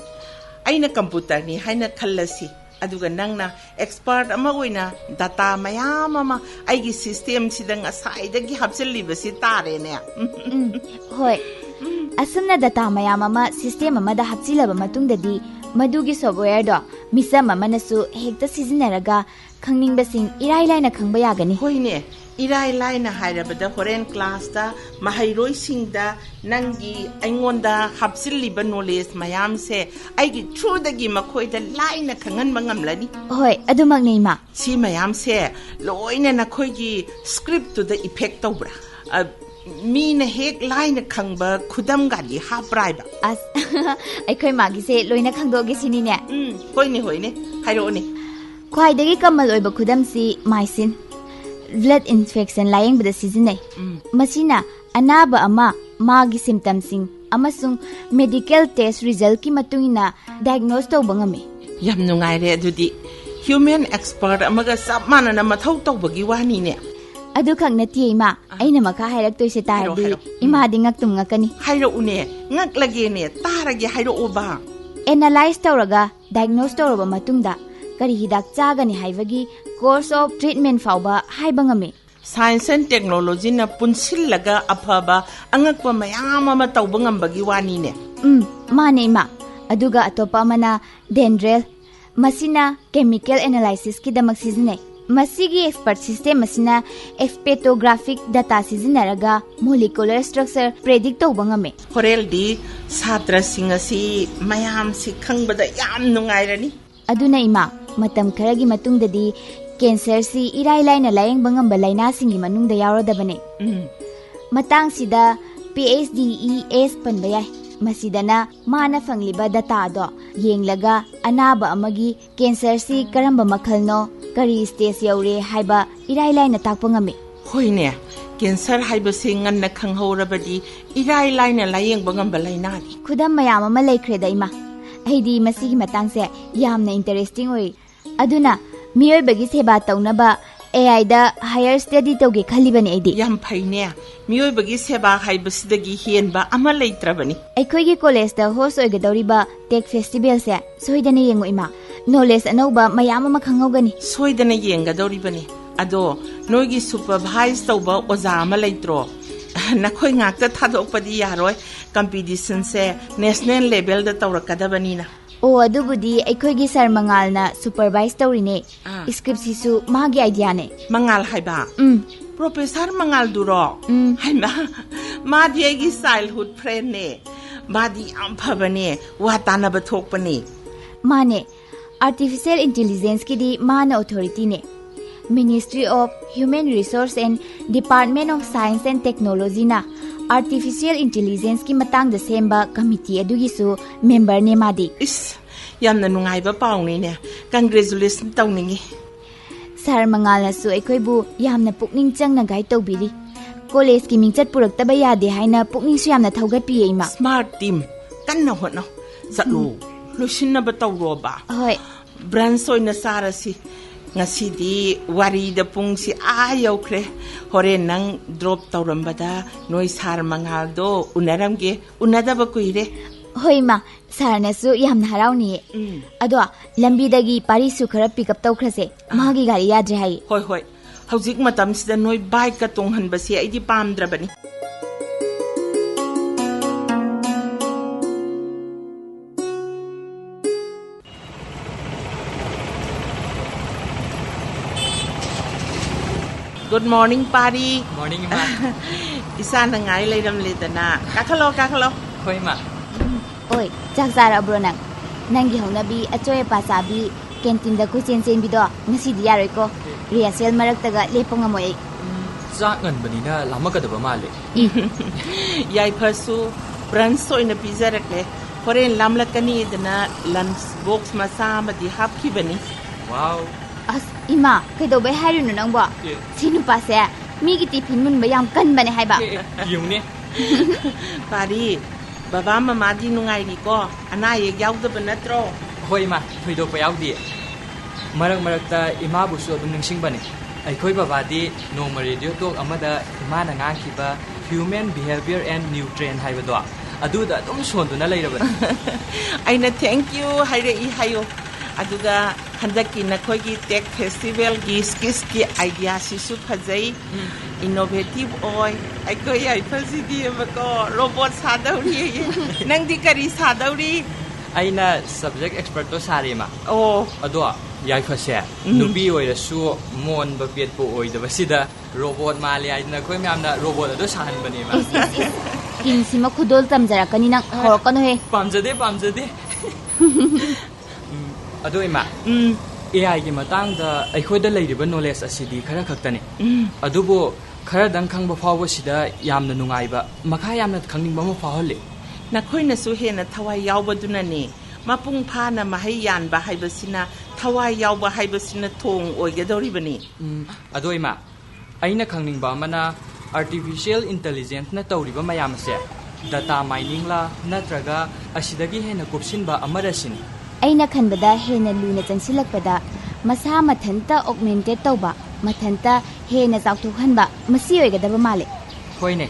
ꯑꯩꯅ ꯀꯝꯄ꯭ꯌꯨꯇꯔꯅꯤ ꯍꯥꯏꯅ ꯈꯜꯂꯁꯤ, ꯑꯗꯨꯒ ꯅꯪꯅ ꯑꯦꯛꯁꯄꯔꯠ ꯑꯃ ꯑꯣꯏꯅ ꯗꯇꯥ ꯃꯌꯥꯝ ꯑꯃ ꯑꯩꯒꯤ ꯁꯤꯁꯇꯦꯝꯁꯤꯗ ꯉꯁꯥꯏꯗꯒꯤ ꯍꯥꯞꯆꯤꯜꯂꯤꯕꯁꯤ ꯇꯥꯔꯦꯅꯦ꯫ ꯎꯝ, ꯍꯣꯏ꯫ ꯑꯁꯨꯝꯅ ꯗꯇꯥ ꯃꯌꯥꯝ ꯑꯃ ꯁꯤꯁꯇꯦꯝ ꯑꯃꯗ ꯍꯥꯞꯆꯤꯜꯂꯕ ꯃꯇꯨꯡꯗꯗꯤ ꯃꯗꯨꯒꯤ ꯁꯣꯐꯋꯦꯌꯔꯗꯣ ꯃꯤꯆꯝ ꯑꯃꯅꯁꯨ ꯍꯦꯛꯇ ꯁꯤꯖꯤꯟꯅꯔꯒ ꯈꯪꯅꯤꯡꯕꯁꯤꯡ ꯏꯔꯥꯏ ꯂꯥꯏꯅ ꯈꯪꯕ ꯌꯥꯒꯅꯤ꯫ ꯍꯣꯏꯅꯦ, ꯏꯔꯥꯏ ꯂꯥꯏꯅ ꯍꯥꯏꯔꯕꯗ ꯍꯣꯔꯦꯟ ꯀ꯭ꯂꯥꯁꯇ ꯃꯍꯩꯔꯣꯏꯁꯤꯡꯗ ꯅꯪꯒꯤ ꯑꯩꯉꯣꯟꯗ ꯍꯥꯞꯆꯤꯜꯂꯤꯕ ꯅꯣꯂꯦꯖ ꯃꯌꯥꯝꯁꯦ ꯑꯩꯒꯤ ꯊ꯭ꯔꯨꯗꯒꯤ ꯃꯈꯣꯏꯗ ꯂꯥꯏꯅ ꯈꯪꯍꯟꯕ ꯉꯝꯂꯅꯤ꯫ ꯍꯣꯏ, ꯑꯗꯨꯃꯛꯅꯦ ꯏꯃꯥ꯫ ꯁꯤ ꯃꯌꯥꯝꯁꯦ ꯂꯣꯏꯅ ꯅꯈꯣꯏꯒꯤ ꯁ꯭ꯀ꯭ꯔꯤꯞꯇꯨꯗ ꯏꯐꯦꯛ ꯇꯧꯕ꯭ꯔꯥ? ꯑ, ꯃꯤꯅ ꯍꯦꯛ ꯂꯥꯏꯅ ꯈꯪꯕ ꯈꯨꯗꯝꯒꯗꯤ ꯍꯥꯞꯄ꯭ꯔꯥ ꯍꯥꯏꯕ? ꯑꯁ, ꯑꯩꯈꯣꯏ ꯃꯥꯒꯤꯁꯦ ꯂꯣꯏꯅ ꯈꯪꯗꯣꯛꯑꯒꯦ ꯁꯤꯅꯤꯅꯦ꯫ ꯎꯝ, ꯍꯣꯏꯅꯦ, ꯍꯣꯏꯅꯦ, ꯍꯥꯏꯔꯛꯑꯣꯅꯦ꯫ ꯈ꯭ꯋꯥꯏꯗꯒꯤ ꯀꯃꯜ ꯑꯣꯏꯕ ꯈꯨꯗꯝꯁꯤ mycin, blood infection ꯂꯥꯌꯦꯡꯕꯗ ꯁꯤꯖꯤꯟꯅꯩ꯫ ꯎꯝ. ꯃꯁꯤꯅ ꯑꯅꯥꯕ ꯑꯃ, ꯃꯥꯒꯤ symptomꯁꯤꯡ ꯑꯃꯁꯨꯡ medical test resultꯀꯤ ꯃꯇꯨꯡ ꯏꯟꯅ diagnose ꯇꯧꯕ ꯉꯝꯃꯤ꯫ ꯌꯥꯝ ꯅꯨꯡꯉꯥꯏꯔꯦ ꯑꯗꯨꯗꯤ꯫ Human expert ꯑꯃꯒ ꯆꯞ ꯃꯥꯟꯅꯅ ꯃꯊꯧ ꯇꯧꯕꯒꯤ ꯋꯥꯅꯤꯅꯦ꯫ ꯑꯗꯨꯈꯛ ꯅꯠꯇꯦ ꯏꯃꯥ, ꯑꯩꯅ ꯃꯈꯥ ꯍꯥꯏꯔꯛꯇꯣꯏꯁꯦ ꯇꯥꯔꯗꯤ ꯍꯥꯏꯔꯛꯑꯣ꯫ ꯏꯃꯥꯗꯤ ꯉꯛꯇꯨꯝ ꯉꯛꯀꯅꯤ꯫ ꯍꯥꯏꯔꯛꯎꯅꯦ, ꯉꯛꯂꯒꯦꯅꯦ, ꯇꯥꯔꯒꯦ, ꯍꯥꯏꯔꯛꯑꯣꯕ꯫ Analyse ꯇꯧꯔꯒ diagnose ꯇꯧꯔꯕ ꯃꯇꯨꯡꯗ ꯀꯔꯤ ꯍꯤꯗꯥꯛ ꯆꯥꯒꯅꯤ ꯍꯥꯏꯕꯒꯤ course of treatment ꯐꯥꯎꯕ ꯍꯥꯏꯕ ꯉꯝꯃꯤ꯫ Science and technologyꯅ ꯄꯨꯟꯁꯤꯜꯂꯒ ꯑꯐꯕ ꯑꯉꯛꯄ ꯃꯌꯥꯝ ꯑꯃ ꯇꯧꯕ ꯉꯝꯕꯒꯤ ꯋꯥꯅꯤꯅꯦ꯫ ꯎꯝ, ꯃꯥꯅꯦ ꯏꯃꯥ꯫ ꯑꯗꯨꯒ ꯑꯇꯣꯞꯄ ꯑꯃꯅ Dendrel꯫ ꯃꯁꯤꯅ chemical analysisꯀꯤꯗꯃꯛ ꯁꯤꯖꯤꯟꯅꯩ꯫ ꯃꯁꯤꯒꯤ expert system ꯑꯁꯤꯅ spectrographic data ꯁꯤꯖꯤꯟꯅꯔꯒ molecular structure predict ꯇꯧꯕ ꯉꯝꯃꯤ꯫ ꯍꯣꯔꯦꯜꯗꯤ ꯁꯥꯇ꯭ꯔꯁꯤꯡ ꯑꯁꯤ ꯃꯌꯥꯝꯁꯤ ꯈꯪꯕꯗ ꯌꯥꯝ ꯅꯨꯡꯉꯥꯏꯔꯅꯤ꯫ ꯑꯗꯨꯅ ꯏꯃꯥ, ꯃꯇꯝ ꯈꯔꯒꯤ ꯃꯇꯨꯡꯗꯗꯤ cancerꯁꯤ ꯏꯔꯥꯏ ꯂꯥꯏꯅ ꯂꯥꯌꯦꯡꯕ ꯉꯝꯕ ꯂꯥꯏꯅꯥꯁꯤꯡꯒꯤ ꯃꯅꯨꯡꯗ ꯌꯥꯎꯔꯗꯕꯅꯦ꯫ ꯎꯝ. ꯃꯇꯥꯡꯁꯤꯗ PHDES ꯄꯟꯕ ꯌꯥꯏ꯫ ꯃꯁꯤꯗꯅ ꯃꯥꯅ ꯐꯪꯂꯤꯕ data ꯑꯗꯣ ꯌꯦꯡꯂꯒ ꯑꯅꯥꯕ ꯑꯃꯒꯤ cancerꯁꯤ ꯀꯔꯝꯕ ꯃꯈꯜꯅꯣ, ꯀꯔꯤ stage ꯌꯧꯔꯦ ꯍꯥꯏꯕ ꯏꯔꯥꯏ ꯂꯥꯏꯅ ꯇꯥꯛꯄ ꯉꯝꯃꯤ꯫ ꯍꯣꯏꯅꯦ, cancer ꯍꯥꯏꯕꯁꯤ ꯉꯟꯅ ꯈꯪꯍꯧꯔꯕꯗꯤ ꯏꯔꯥꯏ ꯂꯥꯏꯅ ꯂꯥꯌꯦꯡꯕ ꯉꯝꯕ ꯂꯥꯏꯅꯥꯅꯤ꯫ ꯈꯨꯗꯝ ꯃꯌꯥꯝ ꯑꯃ ꯂꯩꯈ꯭ꯔꯦꯗ ꯏꯃꯥ꯫ ꯑꯩꯗꯤ ꯃꯁꯤꯒꯤ ꯃꯇꯥꯡꯁꯦ ꯌꯥꯝꯅ interesting ꯑꯣꯏ꯫ ꯑꯗꯨꯅ ꯃꯤꯑꯣꯏꯕꯒꯤ ꯁꯦꯕꯥ ꯇꯧꯅꯕ AIꯗ higher study ꯇꯧꯒꯦ ꯈꯜꯂꯤꯕꯅꯦ ꯑꯩꯗꯤ꯫ ꯌꯥꯝ ꯐꯩꯅꯦ꯫ ꯃꯤꯑꯣꯏꯕꯒꯤ ꯁꯦꯕꯥ ꯍꯥꯏꯕꯁꯤꯗꯒꯤ ꯍꯦꯟꯕ ꯑꯃ ꯂꯩꯇ꯭ꯔꯕꯅꯤ꯫ ꯑꯩꯈꯣꯏꯒꯤ collegeꯇ host ꯑꯣꯏꯒꯗꯧꯔꯤꯕ tech festivalꯁꯦ ꯁꯣꯏꯗꯅ ꯌꯦꯡꯉꯨ ꯏꯃꯥ꯫ Knowledge ꯑꯅꯧꯕ ꯃꯌꯥꯝ ꯑꯃ ꯈꯪꯍꯧꯒꯅꯤ꯫ ꯁꯣꯏꯗꯅ ꯌꯦꯡꯒꯗꯧꯔꯤꯕꯅꯤ꯫ ꯑꯗꯣ ꯅꯣꯏꯒꯤ supervise ꯇꯧꯕ ꯑꯣꯖꯥ ꯑꯃ ꯂꯩꯇ꯭ꯔꯣ? ꯅꯈꯣꯏ ꯉꯥꯛꯇ ꯊꯥꯗꯣꯛꯄꯗꯤ ꯌꯥꯔꯣꯏ꯫ Competitionꯁꯦ national levelꯗ ꯇꯧꯔꯛꯀꯗꯕꯅꯤꯅ꯫ ꯑꯣ, ꯑꯗꯨꯕꯨꯗꯤ ꯑꯩꯈꯣꯏꯒꯤ sir ꯃꯉꯥꯜꯅ supervise ꯇꯧꯔꯤꯅꯦ꯫ ꯑꯥ. Scriptꯁꯤꯁꯨ ꯃꯥꯒꯤ ideaꯅꯦ꯫ ꯃꯉꯥꯜ ꯍꯥꯏꯕ? ꯎꯝ. Professor ꯃꯉꯥꯜꯗꯨꯔꯣ? ꯎꯝ. ꯍꯩꯃꯥ, ꯃꯥꯗꯤ ꯑꯩꯒꯤ childhood friendꯅꯦ꯫ ꯃꯥꯗꯤ ꯌꯥꯝ ꯐꯕꯅꯦ, ꯋꯥ ꯇꯥꯅꯕ ꯊꯣꯛꯄꯅꯦ꯫ ꯃꯥꯅꯦ, artificial intelligenceꯀꯤꯗꯤ ꯃꯥꯅ authorityꯅꯦ꯫ Ministry of Human Resource and Department of Science and Technologyꯅ Artificial Intelligenceꯀꯤ ꯃꯇꯥꯡꯗ ꯁꯦꯝꯕ ꯀꯃꯤꯇꯤ ꯑꯗꯨꯒꯤꯁꯨ ꯃꯦꯝꯕꯔꯅꯦ ꯃꯥꯗꯤ꯫ ꯏꯁ, ꯌꯥꯝꯅ ꯅꯨꯡꯉꯥꯏꯕ ꯄꯥꯎꯅꯤꯅꯦ꯫ Congratulation ꯇꯧꯅꯤꯡꯉꯤ꯫ ꯁꯥꯔ ꯃꯉꯥꯜꯅꯁꯨ ꯑꯩꯈꯣꯏꯕꯨ ꯌꯥꯝꯅ ꯄꯨꯛꯅꯤꯡ ꯆꯪꯅ ꯒꯥꯏꯗ ꯇꯧꯕꯤꯔꯤ꯫ ꯀꯣꯂꯦꯖꯀꯤ ꯃꯤꯡꯆꯠ ꯄꯨꯔꯛꯇꯕ ꯌꯥꯗꯦ ꯍꯥꯏꯅ ꯄꯨꯛꯅꯤꯡꯁꯨ ꯌꯥꯝꯅ ꯊꯧꯒꯠꯄꯤꯌꯦ, ꯏꯃꯥ꯫ Smart team, ꯀꯟꯅ ꯍꯣꯠꯅꯧ꯫ ꯆꯠꯂꯣ, ꯂꯣꯏꯁꯤꯟꯅꯕ ꯇꯧꯔꯣꯕ꯫ ꯍꯣꯏ꯫ Brunch ꯑꯣꯏꯅ ꯆꯥꯔꯁꯤ꯫ ꯉꯁꯤꯗꯤ ꯋꯥꯔꯤꯗ ꯄꯨꯡꯁꯤ ꯑꯥ ꯌꯧꯈ꯭ꯔꯦ꯫ ꯍꯣꯔꯦꯟ ꯅꯪ drop ꯇꯧꯔꯝꯕꯗ ꯅꯣꯏ ꯁꯥꯔ ꯃꯉꯥꯜꯗꯣ ꯎꯅꯔꯝꯒꯦ꯫ ꯎꯅꯗꯕ ꯀꯨꯏꯔꯦ꯫ ꯍꯣꯏ, ꯏꯃꯥ꯫ ꯁꯥꯔꯅꯁꯨ ꯌꯥꯝꯅ ꯍꯔꯥꯎꯅꯤꯌꯦ꯫ ꯎꯝ꯫ ꯑꯗꯣ, ꯂꯝꯕꯤꯗꯒꯤ ꯄꯥꯔꯤꯁꯨ ꯈꯔ pick up ꯇꯧꯈ꯭ꯔꯁꯦ꯫ ꯑꯥ꯫ ꯃꯥꯒꯤ ꯒꯥꯔꯤ ꯌꯥꯗ꯭ꯔꯦ ꯍꯥꯏꯌꯦ꯫ ꯍꯣꯏ, ꯍꯣꯏ꯫ ꯍꯧꯖꯤꯛ ꯃꯇꯝꯁꯤꯗ ꯅꯣꯏ bikeꯀ ꯇꯣꯡꯍꯟꯕꯁꯦ ꯑꯩꯗꯤ ꯄꯥꯝꯗ꯭ꯔꯕꯅꯤ꯫ Good morning, ꯄꯥꯔꯤ꯫ Morning, ꯏꯃꯥ꯫ ꯏꯆꯥꯅ ꯉꯥꯏ ꯂꯩꯔꯝꯂꯦꯗꯅ꯫ ꯀꯥꯈꯠꯂꯣ, ꯀꯥꯈꯠꯂꯣ꯫ ꯍꯣꯏ, ꯏꯃꯥ꯫ ꯑꯣꯏ, ꯆꯥꯛ ꯆꯥꯔꯕ꯭ꯔꯣ ꯅꯪ? ꯅꯪꯒꯤ ꯍꯧꯅꯕꯤ ꯑꯆꯣꯏ ꯑꯄꯥ ꯆꯥꯕꯤ, canteen ꯗ ꯀꯣꯏꯆꯦꯟ ꯆꯦꯟꯕꯤꯗꯣ ꯉꯁꯤꯗꯤ ꯌꯥꯔꯣꯏꯀꯣ꯫ Rehearsal ꯃꯔꯛꯇꯒ ꯂꯦꯞꯄ ꯉꯝꯃꯣꯏ ꯑꯩ꯫ ꯎꯝ, ꯆꯥꯛ ꯉꯟꯕꯅꯤꯅ ꯂꯥꯝꯃꯛꯀꯗꯕ ꯃꯥꯜꯂꯦ꯫ ꯌꯥꯏꯐꯔꯁꯨ brunch ꯑꯣꯏꯅ ꯄꯤꯖꯔꯛꯂꯦ꯫ ꯍꯣꯔꯦꯟ ꯂꯥꯝꯂꯛꯀꯅꯤꯗꯅ lunch box ꯃꯆꯥ ꯑꯃꯗꯤ ꯍꯥꯞꯈꯤꯕꯅꯤ꯫ Wow꯫ ꯑꯁ, ꯏꯃꯥ, ꯀꯩꯗꯧꯕꯩ ꯍꯥꯏꯔꯤꯅꯣ ꯅꯪꯕꯣ? ꯑꯦ꯫ ꯁꯤ ꯅꯨꯄꯥꯁꯦ ꯃꯤꯒꯤ tiffin ꯃꯨꯟꯕ ꯌꯥꯝ ꯀꯟꯕꯅꯦ ꯍꯥꯏꯕ꯫ ꯑꯦ, ꯑꯦ, ꯌꯦꯡꯉꯨꯅꯦ꯫ ꯄꯥꯔꯤ, ꯕꯕꯥ ꯃꯃꯥꯗꯤ ꯅꯨꯡꯉꯥꯏꯔꯤꯀꯣ? ꯑꯅꯥ ꯑꯌꯦꯛ ꯌꯥꯎꯗꯕ ꯅꯠꯇ꯭ꯔꯣ? ꯍꯣꯏ, ꯏꯃꯥ, ꯊꯣꯏꯗꯣꯛꯄ ꯌꯥꯎꯗꯤꯌꯦ꯫ ꯃꯔꯛ ꯃꯔꯛꯇ ꯏꯃꯥꯕꯨꯁꯨ ꯑꯗꯨꯝ ꯅꯤꯡꯁꯤꯡꯕꯅꯦ꯫ ꯑꯩꯈꯣꯏ ꯕꯕꯥꯗꯤ ꯅꯣꯡꯃ radio talk ꯑꯃꯗ ꯏꯃꯥꯅ ꯉꯥꯡꯈꯤꯕ Human Behavior and New Trend ꯍꯥꯏꯕꯗꯣ, ꯑꯗꯨꯗ ꯑꯗꯨꯝ ꯁꯣꯟꯗꯨꯅ ꯂꯩꯔꯕꯅꯤ꯫ ꯑꯩꯅ "Thank you" ꯍꯥꯏꯔꯛꯏ ꯍꯥꯏꯌꯣ꯫ ꯑꯗꯨꯒ ꯍꯟꯗꯛꯀꯤ ꯅꯈꯣꯏꯒꯤ tech festival ꯒꯤ skits ꯀꯤ idea ꯁꯤꯁꯨ ꯐꯖꯩ, ꯎꯝ꯫ Innovative ꯑꯣꯏ꯫ ꯑꯩꯈꯣꯏ ꯌꯥꯏꯐꯁꯤꯗꯤ ꯑꯃꯀꯣ robot ꯁꯥꯗꯧꯔꯤ꯫ ꯅꯪꯗꯤ ꯀꯔꯤ ꯁꯥꯗꯧꯔꯤ? ꯑꯩꯅ subject expert ꯇꯣ ꯁꯥꯔꯦ, ꯏꯃꯥ꯫ ꯑꯣ꯫ ꯑꯗꯣ ꯌꯥꯏꯐꯁꯦ, ꯎꯝ꯫ ꯅꯨꯄꯤ ꯑꯣꯏꯔꯁꯨ ꯃꯣꯟꯕ ꯄꯦꯠꯄ ꯑꯣꯏꯗꯕꯁꯤꯗ robot ꯃꯥꯜꯂꯦ ꯍꯥꯏꯗꯅ ꯑꯩꯈꯣꯏ ꯃꯌꯥꯝꯅ robot ꯑꯗꯣ ꯁꯥꯍꯟꯕꯅꯦꯕ꯫ ꯏꯁ, ꯏꯁ, ꯏꯁ꯫ ꯀꯤꯟꯁꯤꯃ ꯈꯨꯗꯣꯜ ꯇꯝꯖꯔꯛꯀꯅꯤ ꯅꯪ꯫ ꯍꯧꯔꯛꯀꯅꯨꯍꯦ꯫ ꯄꯥꯝꯖꯗꯦ, ꯄꯥꯝꯖꯗꯦ꯫ ꯎꯝ, ꯑꯗꯣ ꯏꯃꯥ, ꯎꯝ꯫ ꯑꯦ ꯑꯥꯏꯒꯤ ꯃꯇꯥꯡꯗ ꯑꯩꯈꯣꯏꯗ ꯂꯩꯔꯤꯕ ꯅꯣꯂꯦꯖ ꯑꯁꯤꯗꯤ ꯈꯔ ꯈꯛꯇꯅꯤ꯫ ꯑꯗꯨꯕꯨ ꯈꯔꯗꯪ ꯈꯪꯕ ꯐꯥꯎꯕꯁꯤꯗ ꯌꯥꯝꯅ ꯅꯨꯡꯉꯥꯏꯕ, ꯃꯈꯥ ꯌꯥꯝꯅ ꯈꯪꯅꯤꯡꯕ ꯑꯃ ꯐꯥꯎꯍꯜꯂꯤ꯫ ꯅꯈꯣꯏꯅꯁꯨ ꯍꯦꯟꯅ ꯊꯋꯥꯏ ꯌꯥꯎꯕꯗꯨꯅꯅꯤ꯫ ꯃꯄꯨꯡ ꯐꯥꯅ ꯃꯍꯩ ꯌꯥꯟꯕ ꯍꯥꯏꯕꯁꯤꯅ, ꯊꯋꯥꯏ ꯌꯥꯎꯕ ꯍꯥꯏꯕꯁꯤꯅ ꯊꯣꯡ ꯑꯣꯏꯒꯗꯧꯔꯤꯕꯅꯤ꯫ ꯎꯝ, ꯑꯗꯣ ꯏꯃꯥ, ꯑꯩꯅ ꯈꯪꯅꯤꯡꯕ ꯑꯃꯅ, ꯑꯥꯔꯇꯤꯐꯤꯁꯤꯌꯦꯜ ꯏꯟꯇꯦꯂꯤꯖꯦꯟꯁꯅ ꯇꯧꯔꯤꯕ ꯃꯌꯥꯝ ꯑꯁꯦ ꯗꯇꯥ ꯃꯥꯏꯅꯤꯡꯂ ꯅꯠꯇ꯭ꯔꯒ ꯑꯁꯤꯗꯒꯤ ꯍꯦꯟꯅ ꯀꯨꯞꯁꯤꯟꯕ ꯑꯃꯔ ꯁꯤꯅꯤ? ꯑꯩꯅ ꯈꯟꯕꯗ ꯍꯦꯟꯅ ꯂꯨꯅ ꯆꯪꯁꯤꯜꯂꯛꯄꯗ ꯃꯁꯥ ꯃꯊꯟꯇ ꯑꯣꯒꯃꯦꯟꯇꯦꯠ ꯇꯧꯕ, ꯃꯊꯟꯇ ꯍꯦꯟꯅ ꯆꯥꯎꯊꯣꯛꯍꯟꯕ, ꯃꯁꯤ ꯑꯣꯏꯒꯗꯕ ꯃꯥꯜꯂꯦ꯫ ꯍꯣꯏꯅꯦ,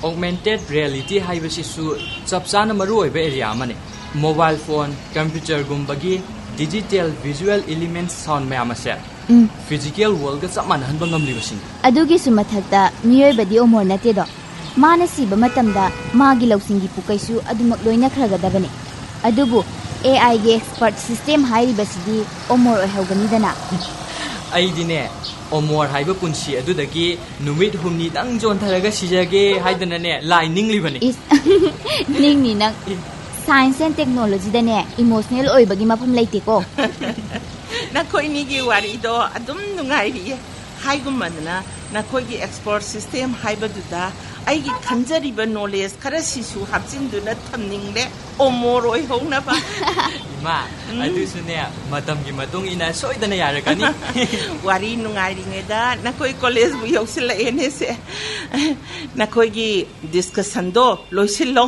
ꯑꯣꯒꯃꯦꯟꯇꯦꯠ ꯔꯤꯌꯦꯂꯤꯇꯤ ꯍꯥꯏꯕꯁꯤꯁꯨ ꯆꯞ ꯆꯥꯅ ꯃꯔꯨ ꯑꯣꯏꯕ ꯑꯦꯔꯤꯌꯥ ꯑꯃꯅꯤ꯫ ꯃꯣꯕꯥꯏꯜ ꯐꯣꯟ, ꯀꯝꯄ꯭ꯌꯨꯇꯔꯒꯨꯝꯕꯒꯤ ꯗꯤꯖꯤꯇꯦꯜ ꯚꯤꯖꯨꯑꯦꯜ ꯏꯂꯤꯃꯦꯟꯠ ꯁꯥꯎꯟ ꯃꯌꯥꯝ ꯑꯁꯦ ꯎꯝ꯫ ꯐꯤꯖꯤꯀꯦꯜ ꯋꯥꯔꯜꯗꯒ ꯆꯞ ꯃꯥꯟꯅꯍꯟꯕ ꯉꯝꯂꯤꯕꯁꯤꯅꯤ꯫ ꯑꯗꯨꯒꯤꯁꯨ ꯃꯊꯛꯇ ꯃꯤꯑꯣꯏꯕꯗꯤ ꯑꯣꯃꯣꯔ ꯅꯠꯇꯦꯗꯣ꯫ ꯃꯥꯅ ꯁꯤꯕ ꯃꯇꯝꯗ ꯃꯥꯒꯤ ꯂꯧꯁꯤꯡꯒꯤ ꯄꯨꯀꯩꯁꯨ ꯑꯗꯨꯃꯛ ꯂꯣꯏꯅꯈ꯭ꯔꯒꯗꯕꯅꯤ꯫ ꯑꯗꯨꯕꯨ ꯑꯦ ꯑꯥꯏꯒꯤ ꯑꯦꯛꯁꯄꯔꯠ ꯁꯤꯁꯇꯦꯝ ꯍꯥꯏꯔꯤꯕꯁꯤꯗꯤ ꯑꯣꯃꯣꯔ ꯑꯣꯏꯍꯧꯒꯅꯤꯗꯅ꯫ ꯑꯩꯗꯤꯅꯦ, ꯑꯣꯃꯣꯔ ꯍꯥꯏꯕ ꯄꯨꯟꯁꯤ ꯑꯗꯨꯗꯒꯤ ꯅꯨꯃꯤꯠ ꯍꯨꯝꯅꯤꯗꯪ ꯆꯣꯟꯊꯔꯒ ꯁꯤꯖꯒꯦ ꯍꯥꯏꯗꯅꯅꯦ ꯂꯥꯏ ꯅꯤꯡꯂꯤꯕꯅꯤ꯫ ꯏꯁ, ꯅꯤꯡꯅꯤ ꯅꯪ꯫ ꯏ꯫ ꯁꯥꯏꯟꯁ ꯑꯦꯟ ꯇꯦꯛꯅꯣꯂꯣꯖꯤꯗꯅꯦ ꯏꯃꯣꯁꯅꯦꯜ ꯑꯣꯏꯕꯒꯤ ꯃꯐꯝ ꯂꯩꯇꯦꯀꯣ꯫ ꯅꯈꯣꯏꯅꯤꯒꯤ ꯋꯥꯔꯤꯗꯣ ꯑꯗꯨꯝ ꯅꯨꯡꯉꯥꯏꯔꯤꯌꯦ꯫ ꯍꯥꯏꯒꯨꯝꯕꯗꯅ ꯅꯈꯣꯏꯒꯤ ꯑꯦꯛꯁꯄꯔꯠ ꯁꯤꯁꯇꯦꯝ ꯍꯥꯏꯕꯗꯨꯗ ꯑꯩꯒꯤ ꯈꯟꯖꯔꯤꯕ ꯅꯣꯂꯦꯖ ꯈꯔꯁꯤꯁꯨ ꯍꯥꯞꯆꯤꯟꯗꯨꯅ ꯊꯝꯅꯤꯡꯂꯦ, ꯑꯣꯃꯣꯔ ꯑꯣꯏꯍꯧꯅꯕ꯫ ꯏꯃꯥ, ꯎꯝ꯫ ꯑꯗꯨꯁꯨꯅꯦ, ꯃꯇꯝꯒꯤ ꯃꯇꯨꯡ ꯏꯟꯅ ꯁꯣꯏꯗꯅ ꯌꯥꯔꯛꯀꯅꯤ꯫ ꯋꯥꯔꯤ ꯅꯨꯡꯉꯥꯏꯔꯤꯉꯩꯗ ꯅꯈꯣꯏ ꯀꯣꯂꯦꯖꯕꯨ ꯌꯧꯁꯤꯜꯂꯛꯑꯦꯅꯦꯁꯦ꯫ ꯅꯈꯣꯏꯒꯤ ꯗꯤꯁꯀꯁꯟꯗꯣ ꯂꯣꯏꯁꯤꯜꯂꯣ꯫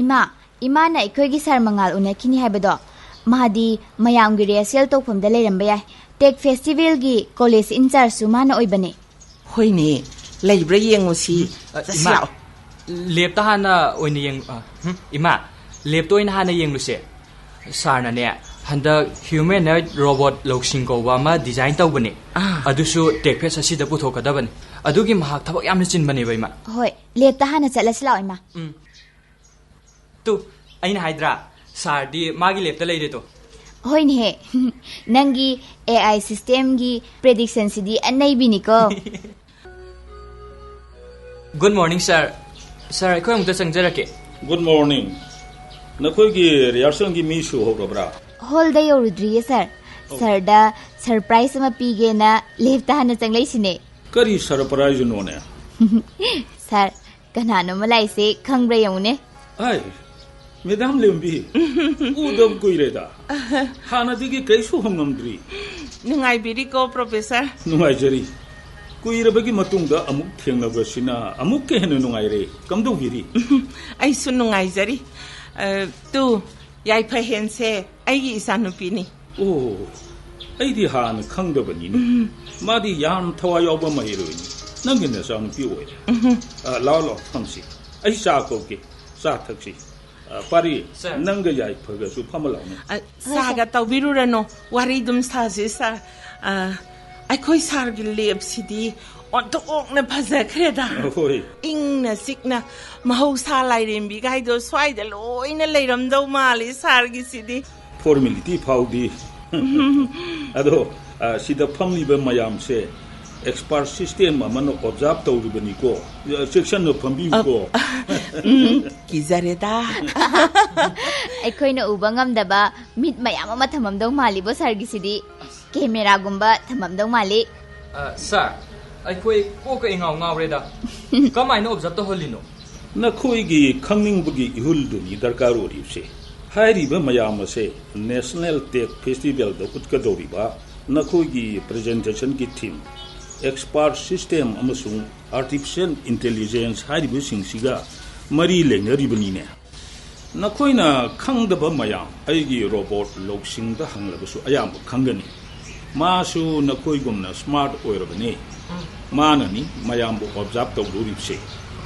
ꯏꯃꯥ, ꯏꯃꯥꯅ ꯑꯩꯈꯣꯏꯒꯤ ꯁꯥꯔ ꯃꯉꯥꯜ ꯎꯅꯈꯤꯅꯤ ꯍꯥꯏꯕꯗꯣ, ꯃꯥꯗꯤ ꯃꯌꯥꯝꯒꯤ ꯔꯤꯍꯔꯁꯦꯜ ꯇꯧꯐꯝꯗ ꯂꯩꯔꯝꯕ ꯌꯥꯏ꯫ ꯇꯦꯛ ꯐꯦꯁꯇꯤꯚꯦꯜꯒꯤ ꯀꯣꯂꯦꯖ ꯏꯟꯆꯥꯔꯖꯁꯨ ꯃꯥꯅ ꯑꯣꯏꯕꯅꯦ꯫ ꯍꯣꯏꯅꯦ, ꯂꯩꯕ꯭ꯔꯥ ꯌꯦꯡꯉꯨꯁꯤ꯫ ꯎꯝ, ꯑ, ꯆꯠꯁꯤ ꯏꯃꯥ, ꯂꯥꯛꯑꯣ꯫ ꯂꯦꯞꯇ ꯍꯥꯟꯅ ꯑꯣꯏꯅ ꯌꯦꯡ-, ꯑ, ꯍꯨꯝ, ꯏꯃꯥ, ꯂꯦꯞꯇ ꯑꯣꯏꯅ ꯍꯥꯟꯅ ꯌꯦꯡꯂꯨꯁꯦ꯫ ꯁꯥꯔꯅꯅꯦ, ꯍꯟꯗꯛ ꯍ꯭ꯌꯨꯃꯦꯅꯣꯏꯗ ꯔꯣꯕꯣꯠ ꯂꯧꯁꯤꯡ ꯀꯧꯕ ꯑꯃ ꯗꯤꯖꯥꯏꯟ ꯇꯧꯕꯅꯦ꯫ ꯑꯥ꯫ ꯑꯗꯨꯁꯨ ꯇꯦꯛ ꯐꯦꯁ ꯑꯁꯤꯗ ꯄꯨꯊꯣꯛꯀꯗꯕꯅꯤ꯫ ꯑꯗꯨꯒꯤ ꯃꯍꯥꯛ ꯊꯕꯛ ꯌꯥꯝꯅ ꯆꯤꯟꯕꯅꯦꯕ, ꯏꯃꯥ꯫ ꯍꯣꯏ, ꯂꯦꯞꯇ ꯍꯥꯟꯅ ꯆꯠꯂꯁꯤ ꯂꯥꯛꯑꯣ, ꯏꯃꯥ꯫ ꯎꯝ꯫ ꯇꯨ, ꯑꯩꯅ ꯍꯥꯏꯗ꯭ꯔꯥ, ꯁꯥꯔꯗꯤ ꯃꯥꯒꯤ ꯂꯦꯞꯇ ꯂꯩꯔꯦ ꯇꯣ꯫ ꯍꯣꯏꯅꯦꯍꯦ꯫ ꯅꯪꯒꯤ ꯑꯦ ꯑꯥꯏ ꯁꯤꯁꯇꯦꯝꯒꯤ ꯄ꯭ꯔꯦꯗꯤꯛꯁꯟꯁꯤꯗꯤ ꯑꯅꯩꯕꯤꯅꯤꯀꯣ꯫ ꯒꯨꯗ ꯃꯣꯔꯅꯤꯡ, ꯁꯥꯔ꯫ ꯁꯥꯔ, ꯑꯩꯈꯣꯏ ꯑꯃꯨꯛꯇ ꯆꯪꯖꯔꯛꯀꯦ꯫ Good morning. ꯅꯈꯣꯏꯒꯤ ꯔꯤꯍꯔꯁꯦꯜꯒꯤ ꯃꯤ ꯁꯨꯍꯧꯔꯕ꯭ꯔꯥ? ꯍꯣꯜꯗ ꯌꯧꯔꯨꯗ꯭ꯔꯤꯌꯦ, ꯁꯥꯔ꯫ ꯑꯣ꯫ ꯁꯥꯔꯗ ꯁꯔꯄ꯭ꯔꯥꯏꯖ ꯑꯃ ꯄꯤꯒꯦꯅ ꯂꯦꯞꯇ ꯍꯥꯟꯅ ꯆꯪꯂꯛꯏꯁꯤꯅꯦ꯫ ꯀꯔꯤ ꯁꯔꯄ꯭ꯔꯥꯏꯖꯅꯣꯅꯦ? ꯁꯥꯔ, ꯀꯅꯥꯅꯣ ꯑꯃ ꯂꯥꯛꯏꯁꯦ, ꯈꯪꯕ꯭ꯔꯥ ꯌꯦꯡꯉꯨꯅꯦ꯫ ꯑꯥꯏ, ꯃꯦꯗꯥꯝ ꯂꯦꯝꯕꯤ, ꯎꯗꯕ ꯀꯨꯏꯔꯦꯗ꯫ ꯍꯥꯟꯅꯗꯒꯤ ꯀꯩꯁꯨ ꯍꯪꯉꯝꯗ꯭ꯔꯤ꯫ ꯅꯨꯡꯉꯥꯏꯕꯤꯔꯤꯀꯣ, ꯄ꯭ꯔꯣꯐꯦꯁꯔ? ꯅꯨꯡꯉꯥꯏꯖꯔꯤ꯫ ꯀꯨꯏꯔꯕꯒꯤ ꯃꯇꯨꯡꯗ ꯑꯃꯨꯛ ꯊꯦꯡꯅꯕꯁꯤꯅ ꯑꯃꯨꯛꯀ ꯍꯦꯟꯅ ꯅꯨꯡꯉꯥꯏꯔꯦ꯫ ꯀꯝꯗꯧꯕꯤꯔꯤ? ꯑꯩꯁꯨ ꯅꯨꯡꯉꯥꯏꯖꯔꯤ꯫ ꯑ, ꯇꯨ, ꯌꯥꯏꯐꯍꯦꯟꯁꯦ ꯑꯩꯒꯤ ꯏꯆꯥꯅꯨꯄꯤꯅꯤ꯫ ꯑꯣ, ꯑꯩꯗꯤ ꯍꯥꯟꯅ ꯈꯪꯗꯕꯅꯤꯅꯦ꯫ ꯎꯝ꯫ ꯃꯥꯗꯤ ꯌꯥꯝ ꯊꯋꯥꯏ ꯌꯥꯎꯕ ꯃꯍꯩꯔꯣꯏꯅꯤ꯫ ꯅꯪꯒꯤ ꯅꯆꯥꯅꯨꯄꯤ ꯑꯣꯏꯔꯦ꯫ ꯎꯝ꯫ ꯑ, ꯂꯥꯛꯑꯣ, ꯂꯥꯛꯑꯣ, ꯐꯝꯁꯤ꯫ ꯑꯩ ꯆꯥ ꯀꯧꯒꯦ, ꯆꯥ ꯊꯛꯁꯤ꯫ ꯑ, ꯄꯥꯔꯤ, ꯁꯔ꯫ ꯅꯪꯒ ꯌꯥꯏꯐꯒꯁꯨ ꯐꯝꯃ ꯂꯥꯛꯑꯣꯅꯦ꯫ ꯑ, ꯍꯣꯏ, ꯁꯥꯔ꯫ ꯆꯥꯒ ꯇꯧꯕꯤꯔꯨꯔꯅꯨ, ꯋꯥꯔꯤ ꯑꯗꯨꯝ ꯁꯥꯁꯤ, ꯁꯥꯔ꯫ ꯑ, ꯑꯩꯈꯣꯏ ꯁꯥꯔꯒꯤ ꯂꯦꯞꯁꯤꯗꯤ ꯑꯣꯟꯊꯣꯛꯅ ꯐꯖꯈ꯭ꯔꯦꯗ꯫ ꯍꯣꯏ꯫ ꯏꯪꯅ ꯆꯤꯛꯅ ꯃꯍꯧꯁꯥ ꯂꯥꯏꯔꯦꯝꯕꯤꯒꯥꯏꯗꯣ ꯁ꯭ꯋꯥꯏꯗ ꯂꯣꯏꯅ ꯂꯩꯔꯝꯗꯧ ꯃꯥꯜꯂꯤ ꯁꯥꯔꯒꯤꯁꯤꯗꯤ꯫ ꯐꯣꯔꯃꯦꯂꯤꯇꯤ ꯐꯥꯎꯗꯤ꯫ ꯑꯗꯣ, ꯑ, ꯁꯤꯗ ꯐꯝꯂꯤꯕ ꯃꯌꯥꯝꯁꯦ ꯑꯦꯛꯁꯄꯥꯔꯠ ꯁꯤꯁꯇꯦꯝ ꯑꯃꯅ ꯑꯣꯕꯖꯥꯔꯕ ꯇꯧꯔꯤꯕꯅꯤꯀꯣ꯫ ꯑ, ꯆꯦꯛꯁꯤꯟꯅ ꯐꯝꯕꯤꯌꯨꯀꯣ꯫ ꯑ, ꯎꯝ, ꯀꯤꯖꯔꯦꯗ꯫ ꯑꯩꯈꯣꯏꯅ ꯎꯕ ꯉꯝꯗꯕ ꯃꯤꯠ ꯃꯌꯥꯝ ꯑꯃ ꯊꯝꯃꯝꯗꯧ ꯃꯥꯜꯂꯤꯕꯣ ꯁꯥꯔꯒꯤꯁꯤꯗꯤ꯫ ꯀꯦꯃꯦꯔꯥꯒꯨꯝꯕ ꯊꯝꯃꯝꯗꯧ ꯃꯥꯜꯂꯤ꯫ ꯑ, ꯁꯥꯔ, ꯑꯩꯈꯣꯏ ꯀꯣꯛꯀ ꯏꯉꯥꯎ ꯉꯥꯎꯔꯦꯗ꯫ ꯀꯃꯥꯏꯅ ꯑꯣꯕꯖꯥꯔꯕ ꯇꯧꯍꯜꯂꯤꯅꯣ? ꯅꯈꯣꯏꯒꯤ ꯈꯪꯅꯤꯡꯕꯒꯤ ꯏꯍꯨꯜꯗꯨꯅꯤ ꯗꯔꯀꯥꯔ ꯑꯣꯏꯔꯤꯕꯁꯦ꯫ ꯍꯥꯏꯔꯤꯕ ꯃꯌꯥꯝ ꯑꯁꯦ ꯅꯦꯁꯅꯦꯜ ꯇꯦꯛ ꯐꯦꯁꯇꯤꯚꯦꯜꯗ ꯎꯠꯀꯗꯧꯔꯤꯕ ꯅꯈꯣꯏꯒꯤ ꯄ꯭ꯔꯖꯦꯟꯇꯦꯁꯟꯒꯤ ꯊꯤꯝ, ꯑꯦꯛꯁꯄꯥꯔꯠ ꯁꯤꯁꯇꯦꯝ ꯑꯃꯁꯨꯡ ꯑꯥꯔꯇꯤꯐꯤꯁꯤꯌꯦꯜ ꯏꯟꯇꯦꯂꯤꯖꯦꯟꯁ ꯍꯥꯏꯔꯤꯕꯁꯤꯡꯁꯤꯒ ꯃꯔꯤ ꯂꯩꯅꯔꯤꯕꯅꯤꯅꯦ꯫ ꯅꯈꯣꯏꯅ ꯈꯪꯗꯕ ꯃꯌꯥꯝ ꯑꯩꯒꯤ ꯔꯣꯕꯣꯠ ꯂꯧꯁꯤꯡꯗ ꯍꯪꯂꯕꯁꯨ ꯑꯌꯥꯝꯕ ꯈꯪꯒꯅꯤ꯫ ꯃꯥꯁꯨ ꯅꯈꯣꯏꯒꯨꯝꯅ ꯁ꯭ꯃꯥꯔꯠ ꯑꯣꯏꯔꯕꯅꯤ꯫ ꯎꯝ꯫ ꯃꯥꯅꯅꯤ ꯃꯌꯥꯝꯕꯨ ꯑꯣꯕꯖꯥꯔꯕ ꯇꯧꯗꯧꯔꯤꯕꯁꯦ꯫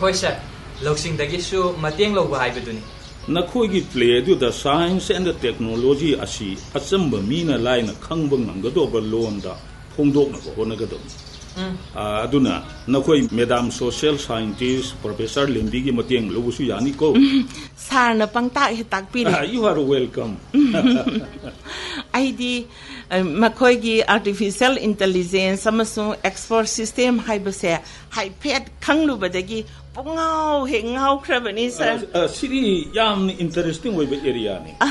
ꯍꯣꯏ ꯁꯥꯔ, ꯂꯧꯁꯤꯡꯗꯒꯤꯁꯨ ꯃꯇꯦꯡ ꯂꯧꯕ ꯍꯥꯏꯕꯗꯨꯅꯤ꯫ ꯅꯈꯣꯏꯒꯤ ꯄ꯭ꯂꯦ ꯑꯗꯨꯗ ꯁꯥꯏꯟꯁ ꯑꯦꯟ ꯇꯦꯛꯅꯣꯂꯣꯖꯤ ꯑꯁꯤ ꯑꯆꯝꯕ ꯃꯤꯅ ꯂꯥꯏꯅ ꯈꯪꯕ ꯉꯝꯒꯗꯧꯕ ꯂꯣꯟꯗ ꯐꯣꯡꯗꯣꯛꯅꯕ ꯍꯣꯠꯅꯒꯗꯕꯅꯤ꯫ ꯎꯝ꯫ ꯑ, ꯑꯗꯨꯅ ꯅꯈꯣꯏ ꯃꯦꯗꯥꯝ ꯁꯣꯁꯤꯌꯦꯜ ꯁꯥꯏꯟꯇꯤꯁ ꯄ꯭ꯔꯣꯐꯦꯁꯔ ꯂꯦꯝꯕꯤꯒꯤ ꯃꯇꯦꯡ ꯂꯧꯕꯁꯨ ꯌꯥꯅꯤꯀꯣ꯫ ꯎꯝ, ꯁꯥꯔꯅ ꯄꯪꯇꯥꯛ ꯍꯦꯛ ꯇꯥꯛꯄꯤꯔꯦ꯫ ꯑ, you are welcome꯫ ꯑꯩꯗꯤ, ꯑ, ꯃꯈꯣꯏꯒꯤ ꯑꯥꯔꯇꯤꯐꯤꯁꯤꯌꯦꯜ ꯏꯟꯇꯦꯂꯤꯖꯦꯟꯁ ꯑꯃꯁꯨꯡ ꯑꯦꯛꯁꯄꯔꯠ ꯁꯤꯁꯇꯦꯝ ꯍꯥꯏꯕꯁꯦ ꯍꯥꯏꯐꯦꯠ ꯈꯪꯂꯨꯕꯗꯒꯤ ꯄꯨꯡꯉꯥꯎ ꯍꯦꯛ ꯉꯥꯎꯈ꯭ꯔꯕꯅꯤ, ꯁꯥꯔ꯫ ꯑ, ꯑ, ꯁꯤꯗꯤ ꯌꯥꯝꯅ interesting ꯑꯣꯏꯕ areaꯅꯤ꯫ ꯑ,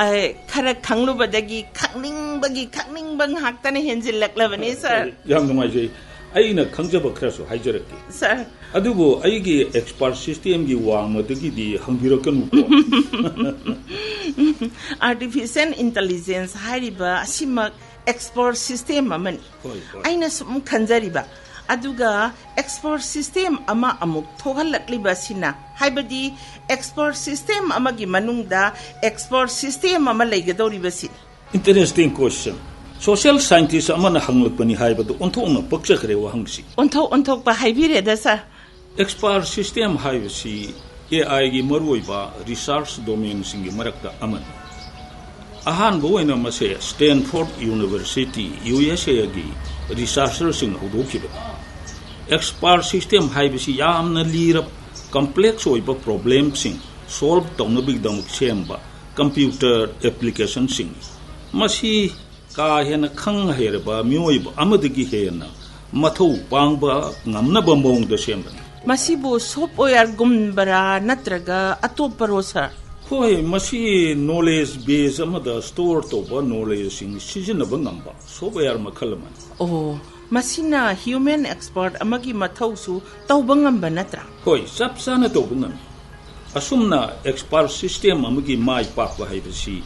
ꯑ, ꯈꯔ ꯈꯪꯂꯨꯕꯗꯒꯤ ꯈꯪꯅꯤꯡꯕꯒꯤ ꯈꯪꯅꯤꯡꯕ ꯉꯥꯛꯇꯅ ꯍꯦꯟꯖꯤꯜꯂꯛꯂꯕꯅꯤ, ꯁꯥꯔ꯫ ꯌꯥꯝ ꯅꯨꯡꯉꯥꯏꯖꯩ꯫ ꯑꯩꯅ ꯈꯪꯖꯕ ꯈꯔꯁꯨ ꯍꯥꯏꯖꯔꯛꯀꯦ꯫ ꯁꯥꯔ꯫ ꯑꯗꯨꯕꯨ ꯑꯩꯒꯤ expert systemꯒꯤ ꯋꯥꯡꯃꯗꯒꯤꯗꯤ ꯍꯪꯕꯤꯔꯛꯀꯅꯨꯀꯣ꯫ Artificial intelligence ꯍꯥꯏꯔꯤꯕ ꯑꯁꯤꯃꯛ expert system ꯑꯃꯅꯤ꯫ ꯍꯣꯏ, ꯍꯣꯏ꯫ ꯑꯩꯅ ꯁꯨꯝ ꯈꯟꯖꯔꯤꯕ, ꯑꯗꯨꯒ expert system ꯑꯃ ꯑꯃꯨꯛ ꯊꯣꯛꯍꯜꯂꯛꯂꯤꯕ ꯑꯁꯤꯅ, ꯍꯥꯏꯕꯗꯤ expert system ꯑꯃꯒꯤ ꯃꯅꯨꯡꯗ expert system ꯑꯃ ꯂꯩꯒꯗꯧꯔꯤꯕꯁꯤ꯫ Interesting question. Social scientist ꯑꯃꯅ ꯍꯪꯂꯛꯄꯅꯤ ꯍꯥꯏꯕꯗꯨ ꯑꯣꯟꯊꯣꯛꯅ ꯄꯛꯆꯈ꯭ꯔꯦ ꯋꯥꯍꯪꯁꯤ꯫ ꯑꯣꯟꯊꯣꯛ ꯑꯣꯟꯊꯣꯛꯄ ꯍꯥꯏꯕꯤꯔꯦꯗ, ꯁꯥꯔ꯫ Expert system ꯍꯥꯏꯕꯁꯤ A Iꯒꯤ ꯃꯔꯨꯑꯣꯏꯕ research domainꯁꯤꯡꯒꯤ ꯃꯔꯛꯇ ꯑꯃꯅꯤ꯫ ꯑꯍꯥꯟꯕ ꯑꯣꯏꯅ ꯃꯁꯦ Stanford University, USAꯒꯤ researcherꯁꯤꯡꯅ ꯍꯧꯗꯣꯛꯈꯤꯕꯅꯤ꯫ Expert system ꯍꯥꯏꯕꯁꯤ ꯌꯥꯝꯅ ꯂꯤꯔꯕ, complex ꯑꯣꯏꯕ problemꯁꯤꯡ solve ꯇꯧꯅꯕꯒꯤꯗꯃꯛ ꯁꯦꯝꯕ computer applicationꯁꯤꯡꯅꯤ꯫ ꯃꯁꯤ ꯀꯥ ꯍꯦꯟꯅ ꯈꯪ ꯍꯩꯔꯕ ꯃꯤꯑꯣꯏꯕ ꯑꯃꯗꯒꯤ ꯍꯦꯟꯅ ꯃꯊꯧ ꯄꯥꯡꯕ ꯉꯝꯅꯕ ꯃꯑꯣꯡꯗ ꯁꯦꯝꯕꯅꯤ꯫ ꯃꯁꯤꯕꯨ softwareꯒꯨꯝꯕꯔꯥ ꯅꯠꯇ꯭ꯔꯒ ꯑꯇꯣꯞꯄꯔꯣ, ꯁꯥꯔ? ꯍꯣꯏ, ꯃꯁꯤ knowledge base ꯑꯃꯗ store ꯇꯧꯕ knowledgeꯁꯤꯡ ꯁꯤꯖꯤꯟꯅꯕ ꯉꯝꯕ software ꯃꯈꯜ ꯑꯃꯅꯤ꯫ ꯑꯣ, ꯃꯁꯤꯅ human expert ꯑꯃꯒꯤ ꯃꯊꯧꯁꯨ ꯇꯧꯕ ꯉꯝꯕ ꯅꯠꯇ꯭ꯔꯥ? ꯍꯣꯏ, ꯆꯞ ꯆꯥꯅ ꯇꯧꯕ ꯉꯝꯃꯤ꯫ ꯑꯁꯨꯝꯅ expert system ꯑꯃꯒꯤ ꯃꯥꯏ ꯄꯥꯛꯄ ꯍꯥꯏꯕꯁꯤ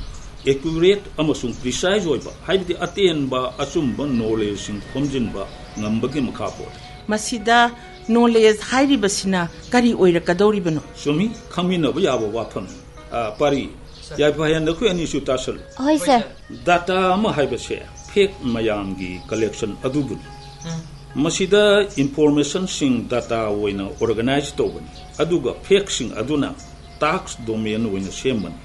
accurate ꯑꯃꯁꯨꯡ precise ꯑꯣꯏꯕ, ꯍꯥꯏꯕꯗꯤ ꯑꯇꯦꯟꯕ, ꯑꯆꯨꯝꯕ knowledgeꯁꯤꯡ ꯈꯣꯝꯖꯤꯟꯕ ꯉꯝꯕꯒꯤ ꯃꯈꯥ ꯄꯣꯜꯂꯤ꯫ ꯃꯁꯤꯗ knowledge ꯍꯥꯏꯔꯤꯕꯁꯤꯅ ꯀꯔꯤ ꯑꯣꯏꯔꯛꯀꯗꯧꯔꯤꯕꯅꯣ? ꯆꯨꯝꯃꯤ, ꯈꯪꯃꯤꯟꯅꯕ ꯌꯥꯕ ꯋꯥꯐꯝꯅꯤ꯫ ꯑ, ꯄꯥꯔꯤ, ꯌꯥꯏꯐ ꯍꯌꯦꯟ, ꯅꯈꯣꯏ ꯑꯅꯤꯁꯨ ꯇꯥꯁꯜꯂꯨ꯫ ꯍꯣꯏ, ꯁꯥꯔ꯫ Data ꯑꯃ ꯍꯥꯏꯕꯁꯦ fact ꯃꯌꯥꯝꯒꯤ collection ꯑꯗꯨꯕꯨꯅꯤ꯫ ꯃꯁꯤꯗ informationꯁꯤꯡ data ꯑꯣꯏꯅ organize ꯇꯧꯕꯅꯤ, ꯑꯗꯨꯒ factꯁꯤꯡ ꯑꯗꯨꯅ task domain ꯑꯣꯏꯅ ꯁꯦꯝꯕꯅꯤ꯫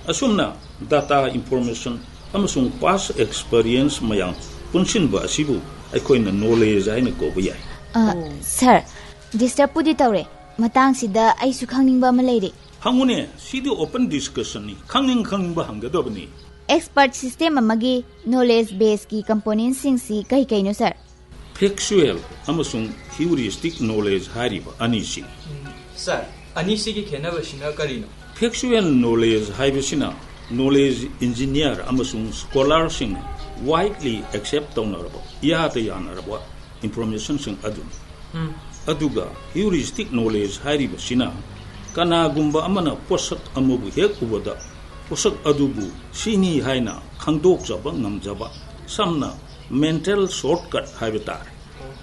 ꯑꯁꯨꯝꯅ data, information ꯑꯃꯁꯨꯡ past experience ꯃꯌꯥꯝ ꯄꯨꯟꯁꯤꯟꯕ ꯑꯁꯤꯕꯨ ꯑꯩꯈꯣꯏꯅ knowledge ꯍꯥꯏꯅ ꯀꯧꯕ ꯌꯥꯏ꯫ ꯑ, ꯑꯣ꯫ ꯁꯥꯔ, disturbꯄꯨꯗꯤ ꯇꯧꯔꯦ꯫ ꯃꯇꯥꯡꯁꯤꯗ ꯑꯩꯁꯨ ꯈꯪꯅꯤꯡꯕ ꯑꯃ ꯂꯩꯔꯦ꯫ ꯍꯪꯉꯨꯅꯦ, ꯁꯤꯗꯤ open discussionꯅꯤ, ꯈꯪꯅꯤꯡ ꯈꯪꯅꯤꯡꯕ ꯍꯪꯒꯗꯕꯅꯤ꯫ Expert system ꯑꯃꯒꯤ knowledge baseꯀꯤ componentꯁꯤꯡꯁꯤ ꯀꯩ ꯀꯩꯅꯣ, ꯁꯥꯔ? Factual ꯑꯃꯁꯨꯡ heuristic knowledge ꯍꯥꯏꯔꯤꯕ ꯑꯅꯤꯁꯤ꯫ ꯁꯥꯔ, ꯑꯅꯤꯁꯤꯒꯤ ꯈꯦꯠꯅꯕꯁꯤꯅ ꯀꯔꯤꯅꯣ? Factual knowledge ꯍꯥꯏꯕꯁꯤꯅ knowledge engineer ꯑꯃꯁꯨꯡ scholarꯁꯤꯡꯅ widely accept ꯇꯧꯅꯔꯕ, ꯏꯌꯥꯗ ꯌꯥꯅꯔꯕ informationꯁꯤꯡ ꯑꯗꯨꯅꯤ꯫ ꯑꯗꯨꯒ heuristic knowledge ꯍꯥꯏꯔꯤꯕꯁꯤꯅ ꯀꯅꯥꯒꯨꯝꯕ ꯑꯃꯅ ꯄꯣꯠꯁꯛ ꯑꯃꯕꯨ ꯍꯦꯛ ꯎꯕꯗ ꯄꯣꯠꯁꯛ ꯑꯗꯨꯕꯨ ꯁꯤꯅꯤ ꯍꯥꯏꯅ ꯈꯪꯗꯣꯛꯆꯕ ꯉꯝꯖꯕ, ꯁꯝꯅ mental shortcut ꯍꯥꯏꯕ ꯇꯥꯔꯦ꯫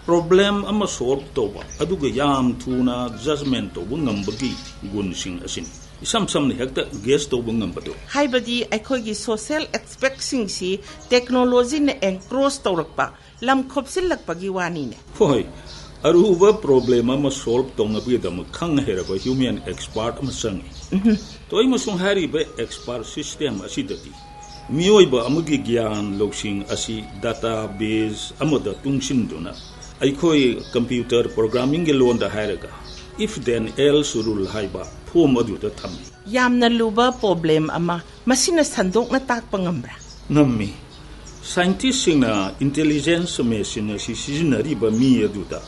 Problem ꯑꯃ solve ꯇꯧꯕ, ꯑꯗꯨꯒ ꯌꯥꯝ ꯊꯨꯅ judgment ꯇꯧꯕ ꯉꯝꯕꯒꯤ ꯒꯨꯟꯁꯤꯡ ꯑꯁꯤꯅꯤ꯫ ꯏꯁꯝ ꯁꯝꯅ ꯍꯦꯛꯇ guess ꯇꯧꯕ ꯉꯝꯕꯗꯨ꯫ ꯍꯥꯏꯕꯗꯤ ꯑꯩꯈꯣꯏꯒꯤ social aspectꯁꯤꯡꯁꯤ technologyꯅ encroach ꯇꯧꯔꯛꯄ, ꯂꯝ ꯈꯣꯞꯆꯤꯜꯂꯛꯄꯒꯤ ꯋꯥꯅꯤꯅꯦ꯫ ꯍꯣꯏ, ꯑꯔꯨꯕ problem ꯑꯃ solve ꯇꯧꯅꯕꯒꯤꯗꯃꯛ ꯈꯪ ꯍꯩꯔꯕ human expert ꯑꯃ ꯆꯪꯏ꯫ ꯇꯣꯏꯃꯁꯨꯡ ꯍꯥꯏꯔꯤꯕ expert system ꯑꯁꯤꯗꯗꯤ ꯃꯤꯑꯣꯏꯕ ꯑꯃꯒꯤ ꯒ꯭ꯌꯥꯟ ꯂꯧꯁꯤꯡ ꯑꯁꯤ database ꯑꯃꯗ ꯇꯨꯡꯁꯤꯟꯗꯨꯅ, ꯑꯩꯈꯣꯏ computer programmingꯒꯤ ꯂꯣꯟꯗ ꯍꯥꯏꯔꯒ if then else rule ꯍꯥꯏꯕ form ꯑꯗꯨꯗ ꯊꯝꯃꯤ꯫ ꯌꯥꯝꯅ ꯂꯨꯕ problem ꯑꯃ ꯃꯁꯤꯅ ꯁꯟꯗꯣꯛꯅ ꯇꯥꯛꯄ ꯉꯝꯕ꯭ꯔꯥ? ꯉꯝꯃꯤ꯫ Scientistꯁꯤꯡꯅ intelligence machine ꯑꯁꯤ ꯁꯤꯖꯤꯟꯅꯔꯤꯕ ꯃꯤ ꯑꯗꯨꯗ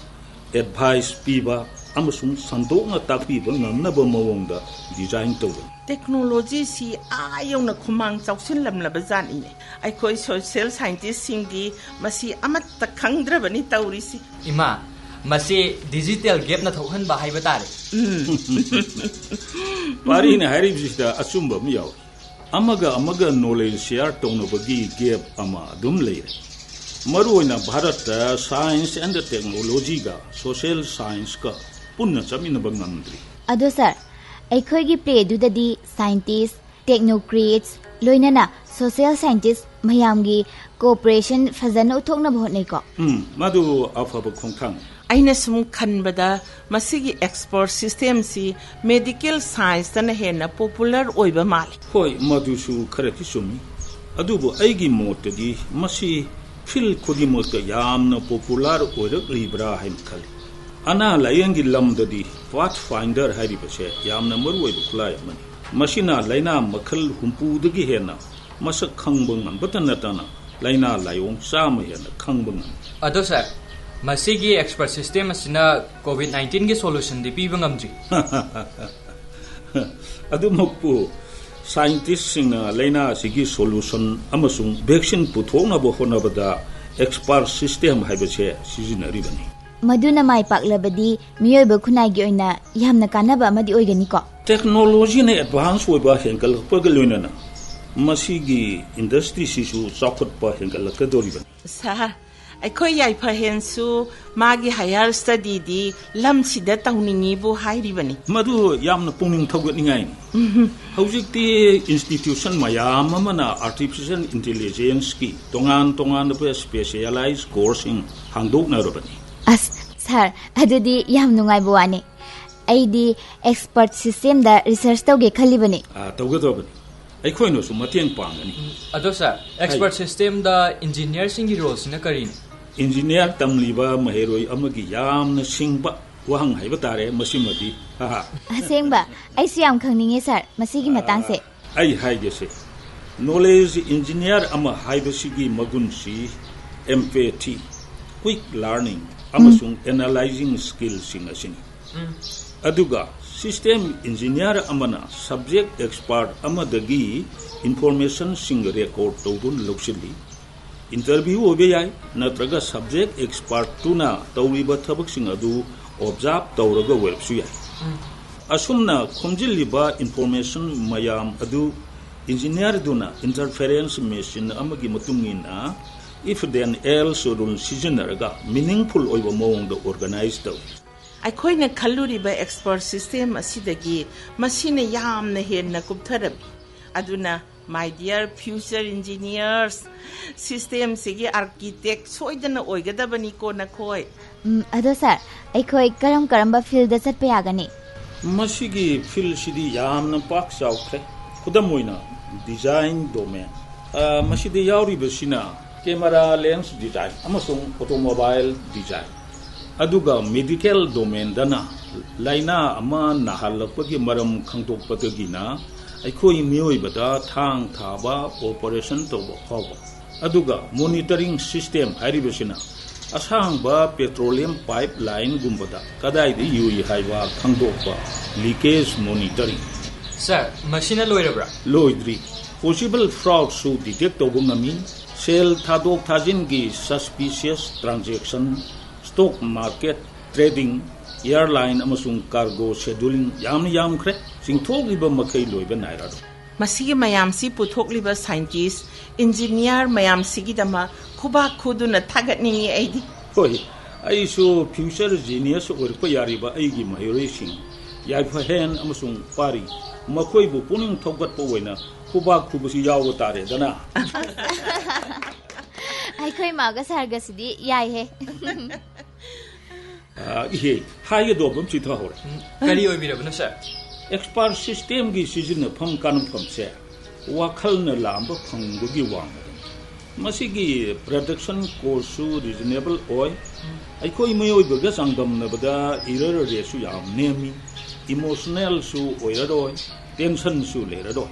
advice ꯄꯤꯕ ꯑꯃꯁꯨꯡ ꯁꯟꯗꯣꯛꯅ ꯇꯥꯛꯄꯤꯕ ꯉꯝꯅꯕ ꯃꯑꯣꯡꯗ design ꯇꯧꯕꯅꯤ꯫ Technologyꯁꯤ ꯑꯥ ꯌꯧꯅ ꯈꯨꯃꯥꯡ ꯆꯥꯎꯁꯤꯜꯂꯝꯂꯕ ꯖꯥꯠꯅꯤꯅꯦ꯫ ꯑꯩꯈꯣꯏ social scientistꯁꯤꯡꯗꯤ ꯃꯁꯤ ꯑꯃꯠꯇ ꯈꯪꯗ꯭ꯔꯕꯅꯤ ꯇꯧꯔꯤꯁꯤ꯫ ꯏꯃꯥ, ꯃꯁꯤ digital gapꯅ ꯊꯣꯛꯍꯟꯕ ꯍꯥꯏꯕ ꯇꯥꯔꯦ꯫ ꯄꯥꯔꯤꯅ ꯍꯥꯏꯔꯤꯕꯁꯤꯗ ꯑꯆꯨꯝꯕ ꯑꯃ ꯌꯥꯎꯏ꯫ ꯑꯃꯒ ꯑꯃꯒ knowledge share ꯇꯧꯅꯕꯒꯤ gap ꯑꯃ ꯑꯗꯨꯝ ꯂꯩꯔꯦ꯫ ꯃꯔꯨꯑꯣꯏꯅ ꯚꯥꯔꯠꯇ science and technologyꯒ social scienceꯀ ꯄꯨꯟꯅ ꯆꯠꯃꯤꯟꯅꯕ ꯉꯝꯗ꯭ꯔꯤ꯫ ꯑꯗꯣ ꯁꯥꯔ, ꯑꯩꯈꯣꯏꯒꯤ playꯗꯨꯗꯗꯤ scientist, technocrats, ꯂꯣꯏꯅꯅ social scientist ꯃꯌꯥꯝꯒꯤ cooperation ꯐꯖꯅ ꯎꯠꯊꯣꯛꯅꯕ ꯍꯣꯠꯅꯩꯀꯣ꯫ ꯎꯝ, ꯃꯗꯨ ꯑꯐꯕ ꯈꯣꯡꯊꯥꯡꯅꯤ꯫ ꯑꯩꯅ ꯁꯨꯝ ꯈꯟꯕꯗ ꯃꯁꯤꯒꯤ expert systemꯁꯤ medical scienceꯇꯅ ꯍꯦꯟꯅ popular ꯑꯣꯏꯕ ꯃꯥꯜꯂꯤ꯫ ꯍꯣꯏ, ꯃꯗꯨꯁꯨ ꯈꯔꯗꯤ ꯆꯨꯝꯃꯤ꯫ ꯑꯗꯨꯕꯨ ꯑꯩꯒꯤ ꯃꯣꯠꯇꯗꯤ ꯃꯁꯤ field ꯈꯨꯗꯤꯡꯃꯛꯇ ꯌꯥꯝꯅ popular ꯑꯣꯏꯔꯛꯂꯤꯕ꯭ꯔꯥ ꯍꯥꯏꯅ ꯈꯜꯂꯤ꯫ ꯑꯅꯥ ꯂꯥꯏꯌꯦꯡꯒꯤ ꯂꯝꯗꯗꯤ Pathfinder ꯍꯥꯏꯔꯤꯕꯁꯦ ꯌꯥꯝꯅ ꯃꯔꯨꯑꯣꯏꯕ ꯈꯨꯠꯂꯥꯏ ꯑꯃꯅꯤ꯫ ꯃꯁꯤꯅ ꯂꯥꯏꯅꯥ ꯃꯈꯜ ꯍꯨꯝꯐꯨꯗꯒꯤ ꯍꯦꯟꯅ ꯃꯁꯛ ꯈꯪꯕ ꯉꯝꯕꯇ ꯅꯠꯇꯅ ꯂꯥꯏꯅꯥ ꯂꯥꯏꯑꯣꯡ ꯆꯥꯝꯃ ꯍꯦꯟꯅ ꯈꯪꯕ ꯉꯝꯃꯤ꯫ ꯑꯗꯣ ꯁꯥꯔ, ꯃꯁꯤꯒꯤ ꯑꯦꯛꯁꯄꯔꯠ ꯁꯤꯁꯇꯦꯝ ꯑꯁꯤꯅ ꯀꯣꯚꯤꯗ ꯅꯥꯏꯟꯇꯤꯟꯒꯤ ꯁꯣꯂꯨꯁꯟꯗꯤ ꯄꯤꯕ ꯉꯝꯗ꯭ꯔꯤ꯫ ꯑꯗꯨꯃꯛꯄꯨ, ꯁꯥꯏꯟꯇꯤꯁꯁꯤꯡꯅ ꯂꯥꯏꯅꯥ ꯑꯁꯤꯒꯤ ꯁꯣꯂꯨꯁꯟ ꯑꯃꯁꯨꯡ ꯚꯦꯛꯁꯤꯟ ꯄꯨꯊꯣꯛꯅꯕ ꯍꯣꯠꯅꯕꯗ ꯑꯦꯛꯁꯄꯔꯠ ꯁꯤꯁꯇꯦꯝ ꯍꯥꯏꯕꯁꯦ ꯁꯤꯖꯤꯟꯅꯔꯤꯕꯅꯤ꯫ ꯃꯗꯨꯅ ꯃꯥꯏ ꯄꯥꯛꯂꯕꯗꯤ ꯃꯤꯑꯣꯏꯕ ꯈꯨꯟꯅꯥꯏꯒꯤ ꯑꯣꯏꯅ ꯌꯥꯝꯅ ꯀꯥꯟꯅꯕ ꯑꯃꯗꯤ ꯑꯣꯏꯒꯅꯤꯀꯣ? ꯇꯦꯛꯅꯣꯂꯣꯖꯤꯅ ꯑꯦꯗꯚꯥꯟꯁ ꯑꯣꯏꯕ ꯍꯦꯟꯒꯠꯂꯛꯄꯒ ꯂꯣꯏꯅꯅ ꯃꯁꯤꯒꯤ ꯏꯟꯗꯁꯇ꯭ꯔꯤꯁꯤꯁꯨ ꯆꯥꯎꯈꯠꯄ ꯍꯦꯟꯒꯠꯂꯛꯀꯗꯧꯔꯤꯕꯅꯤ꯫ ꯁꯥꯔ, ꯑꯩꯈꯣꯏ ꯌꯥꯏꯐꯍꯦꯟꯁꯨ ꯃꯥꯒꯤ ꯍꯥꯌꯔ ꯁ꯭ꯇꯗꯤꯗꯤ ꯂꯝꯁꯤꯗ ꯇꯧꯅꯤꯡꯉꯤꯕꯨ ꯍꯥꯏꯔꯤꯕꯅꯤ꯫ ꯃꯗꯨ ꯌꯥꯝꯅ ꯄꯨꯛꯅꯤꯡ ꯊꯧꯒꯠꯅꯤꯡꯉꯥꯏꯅꯤ꯫ ꯍꯧꯖꯤꯛꯇꯤ ꯏꯟꯁꯇꯤꯇ꯭ꯌꯨꯁꯟ ꯃꯌꯥꯝ ꯑꯃꯅ ꯑꯥꯔꯇꯤꯐꯤꯁꯤꯌꯦꯜ ꯏꯟꯇꯦꯂꯤꯖꯦꯟꯁꯀꯤ ꯇꯣꯉꯥꯟ ꯇꯣꯉꯥꯟꯕ ꯁ꯭ꯄꯦꯁꯤꯌꯦꯂꯥꯏꯖ ꯀꯣꯔꯁꯁꯤꯡ ꯍꯥꯡꯗꯣꯛꯅꯔꯕꯅꯤ꯫ ꯑꯁ ꯁꯥꯔ, ꯑꯗꯨꯗꯤ ꯌꯥꯝ ꯅꯨꯡꯉꯥꯏꯕ ꯋꯥꯅꯤ꯫ ꯑꯩꯗꯤ ꯑꯦꯛꯁꯄꯔꯠ ꯁꯤꯁꯇꯦꯝꯗ ꯔꯤꯁꯔꯁ ꯇꯧꯒꯦ ꯈꯜꯂꯤꯕꯅꯤ꯫ ꯑꯥ, ꯇꯧꯒꯗꯕꯅꯤ꯫ ꯑꯩꯈꯣꯏꯅꯁꯨ ꯃꯇꯦꯡ ꯄꯥꯡꯒꯅꯤ꯫ ꯑꯗꯣ ꯁꯥꯔ, ꯑꯦꯛꯁꯄꯔꯠ ꯁꯤꯁꯇꯦꯝꯗ ꯏꯟꯖꯤꯅꯤꯌꯔꯁꯤꯡꯒꯤ ꯔꯣꯜꯁꯤꯅ ꯀꯔꯤꯅꯣ? ꯏꯟꯖꯤꯅꯤꯌꯔ ꯇꯝꯂꯤꯕ ꯃꯍꯩꯔꯣꯏ ꯑꯃꯒꯤ ꯌꯥꯝꯅ ꯁꯤꯡꯕ ꯋꯥꯍꯪ ꯍꯥꯏꯕ ꯇꯥꯔꯦ ꯃꯁꯤꯃꯗꯤ꯫ ꯍꯥꯍꯥ꯫ ꯑꯁꯦꯡꯕ, ꯑꯩꯁꯨ ꯌꯥꯝ ꯈꯪꯅꯤꯡꯉꯦ ꯁꯥꯔ, ꯃꯁꯤꯒꯤ ꯃꯇꯥꯡꯁꯦ꯫ ꯑꯩ ꯍꯥꯏꯒꯦꯁꯦ, ꯅꯣꯂꯦꯖ ꯏꯟꯖꯤꯅꯤꯌꯔ ꯑꯃ ꯍꯥꯏꯕꯁꯤꯒꯤ ꯃꯒꯨꯟꯁꯤ ꯑꯦꯝꯄꯦꯊꯤ, ꯀ꯭ꯋꯤꯛ ꯂꯔꯅꯤꯡ ꯑꯃꯁꯨꯡ ꯑꯦꯅꯥꯂꯥꯏꯖꯤꯡ ꯁ꯭ꯀꯤꯜꯁꯤꯡ ꯑꯁꯤꯅꯤ꯫ ꯑꯗꯨꯒ ꯁꯤꯁꯇꯦꯝ ꯏꯟꯖꯤꯅꯤꯌꯔ ꯑꯃꯅ ꯁꯕꯖꯦꯛ ꯑꯦꯛꯁꯄꯥꯔꯠ ꯑꯃꯗꯒꯤ ꯏꯟꯐꯣꯔꯃꯦꯁꯟꯁꯤꯡ ꯔꯦꯀꯣꯔꯗ ꯇꯧꯗꯨꯅ ꯂꯧꯁꯤꯜꯂꯤ꯫ ꯏꯟꯇꯔꯚ꯭ꯌꯨ ꯑꯣꯏꯕ ꯌꯥꯏ, ꯅꯠꯇ꯭ꯔꯒ ꯁꯕꯖꯦꯛ ꯑꯦꯛꯁꯄꯥꯔꯠꯇꯨꯅ ꯇꯧꯔꯤꯕ ꯊꯕꯛꯁꯤꯡ ꯑꯗꯨ ꯑꯣꯕꯖꯥꯔꯕ ꯇꯧꯔꯒ ꯑꯣꯏꯔꯕꯁꯨ ꯌꯥꯏ꯫ ꯑꯁꯨꯝꯅ ꯈꯣꯝꯖꯤꯜꯂꯤꯕ ꯏꯟꯐꯣꯔꯃꯦꯁꯟ ꯃꯌꯥꯝ ꯑꯗꯨ ꯏꯟꯖꯤꯅꯤꯌꯔꯗꯨꯅ ꯏꯟꯇꯔꯐꯦꯔꯦꯟꯁ ꯃꯦꯆꯤꯟ ꯑꯃꯒꯤ ꯃꯇꯨꯡ ꯏꯟꯅ if then else ꯔꯨꯜ ꯁꯤꯖꯤꯟꯅꯔꯒ ꯃꯤꯅꯤꯡꯐꯨꯜ ꯑꯣꯏꯕ ꯃꯑꯣꯡꯗ ꯑꯣꯔꯒꯅꯥꯏꯖ ꯇꯧꯏ꯫ ꯑꯩꯈꯣꯏꯅ ꯈꯜꯂꯨꯔꯤꯕ ꯑꯦꯛꯁꯄꯔꯠ ꯁꯤꯁꯇꯦꯝ ꯑꯁꯤꯗꯒꯤ ꯃꯁꯤꯅ ꯌꯥꯝꯅ ꯍꯦꯟꯅ ꯀꯨꯞꯊꯔꯝꯃꯤ꯫ ꯑꯗꯨꯅ, my dear future engineers, ꯁꯤꯁꯇꯦꯝꯁꯤꯒꯤ ꯑꯥꯔꯀꯤꯇꯦꯛ ꯁꯣꯏꯗꯅ ꯑꯣꯏꯒꯗꯕꯅꯤꯀꯣ ꯅꯈꯣꯏ꯫ ꯎꯝ, ꯑꯗꯣ ꯁꯥꯔ, ꯑꯩꯈꯣꯏ ꯀꯔꯝ ꯀꯔꯝꯕ ꯐꯤꯜꯗ ꯆꯠꯄ ꯌꯥꯒꯅꯤ? ꯃꯁꯤꯒꯤ ꯐꯤꯜꯁꯤꯗꯤ ꯌꯥꯝꯅ ꯄꯥꯛ ꯆꯥꯎꯈ꯭ꯔꯦ꯫ ꯈꯨꯗꯝ ꯑꯣꯏꯅ, ꯗꯤꯖꯥꯏꯟ ꯗꯣꯃꯦꯟ, ꯑ, ꯃꯁꯤꯗ ꯌꯥꯎꯔꯤꯕꯁꯤꯅ ꯀꯦꯃꯦꯔꯥ ꯂꯦꯟꯁ ꯗꯤꯖꯥꯏꯟ ꯑꯃꯁꯨꯡ ꯑꯣꯇꯣꯃꯣꯕꯥꯏꯜ ꯗꯤꯖꯥꯏꯟ, ꯑꯗꯨꯒ ꯃꯦꯗꯤꯀꯦꯜ ꯗꯣꯃꯦꯟꯗꯅ ꯂꯥꯏꯅꯥ ꯑꯃ ꯅꯥꯍꯜꯂꯛꯄꯒꯤ ꯃꯔꯝ ꯈꯪꯗꯣꯛꯄꯗꯒꯤꯅ ꯑꯩꯈꯣꯏ ꯃꯤꯑꯣꯏꯕꯗ ꯊꯥꯡ ꯊꯥꯕ ꯑꯣꯄꯔꯦꯁꯟ ꯇꯧꯕ ꯐꯥꯎꯕ, ꯑꯗꯨꯒ ꯃꯣꯅꯤꯇꯔꯤꯡ ꯁꯤꯁꯇꯦꯝ ꯍꯥꯏꯔꯤꯕꯁꯤꯅ ꯑꯁꯥꯡꯕ petroleum pipeline ꯒꯨꯝꯕꯗ ꯀꯗꯥꯏꯗ ꯌꯨꯏ ꯍꯥꯏꯕ ꯈꯪꯗꯣꯛꯄ, leakage monitoring꯫ ꯁꯥꯔ, ꯃꯁꯤꯅ ꯂꯣꯏꯔꯕ꯭ꯔꯥ? ꯂꯣꯏꯗ꯭ꯔꯤ꯫ Possible fraud ꯁꯨ detect ꯇꯧꯕ ꯉꯝꯃꯤ꯫ ꯁꯦꯜ ꯊꯥꯗꯣꯛ ꯊꯥꯖꯤꯟꯒꯤ suspicious transaction, stock market trading, airline ꯑꯃꯁꯨꯡ cargo scheduling ꯌꯥꯝꯅ ꯌꯥꯝꯈ꯭ꯔꯦ꯫ ꯆꯤꯡꯊꯣꯛꯂꯤꯕ ꯃꯈꯩ ꯂꯣꯏꯕ ꯅꯥꯏꯔꯔꯣꯏ꯫ ꯃꯁꯤꯒꯤ ꯃꯌꯥꯝꯁꯤ ꯄꯨꯊꯣꯛꯂꯤꯕ scientist, engineer ꯃꯌꯥꯝꯁꯤꯒꯤꯗꯃꯛ ꯈꯨꯕꯥꯛ ꯈꯨꯗꯨꯅ ꯊꯥꯒꯠꯅꯤꯡꯏ ꯑꯩꯗꯤ꯫ ꯍꯣꯏ, ꯑꯩꯁꯨ future genius ꯑꯣꯏꯔꯛꯄ ꯌꯥꯔꯤꯕ ꯑꯩꯒꯤ ꯃꯍꯩꯔꯣꯏꯁꯤꯡ ꯌꯥꯏꯐꯍꯦꯟ ꯑꯃꯁꯨꯡ ꯄꯥꯔꯤ, ꯃꯈꯣꯏꯕꯨ ꯄꯨꯛꯅꯤꯡ ꯊꯧꯒꯠꯄ ꯑꯣꯏꯅ ꯈꯨꯕꯥꯛ ꯈꯨꯕꯁꯨ ꯌꯥꯎꯕ ꯇꯥꯔꯦꯗꯅ꯫ ꯑꯩꯈꯣꯏ ꯃꯥꯒ ꯁꯥꯔꯒꯁꯤꯗꯤ ꯌꯥꯏꯍꯦ꯫ ꯑ, ꯏꯍꯦ, ꯍꯥꯏꯒꯗꯧꯕ ꯑꯃ ꯆꯤꯊꯍꯧꯔꯦ꯫ ꯀꯔꯤ ꯑꯣꯏꯕꯤꯔꯕꯅꯣ, ꯁꯥꯔ? Expert system ꯒꯤ ꯁꯤꯖꯤꯟꯅꯐꯝ ꯀꯥꯟꯅꯐꯝꯁꯦ ꯋꯥꯈꯜꯅ ꯂꯥꯝꯕ ꯐꯪꯕꯒꯤ ꯋꯥꯡꯃꯗꯅꯤ꯫ ꯃꯁꯤꯒꯤ production cost ꯁꯨ reasonable ꯑꯣꯏ꯫ ꯑꯩꯈꯣꯏ ꯃꯤꯑꯣꯏꯕꯒ ꯆꯥꯡꯗꯝꯅꯕꯗ error rate ꯁꯨ ꯌꯥꯝ ꯅꯦꯝꯃꯤ꯫ Emotional ꯁꯨ ꯑꯣꯏꯔꯔꯣꯏ, tension ꯁꯨ ꯂꯩꯔꯔꯣꯏ꯫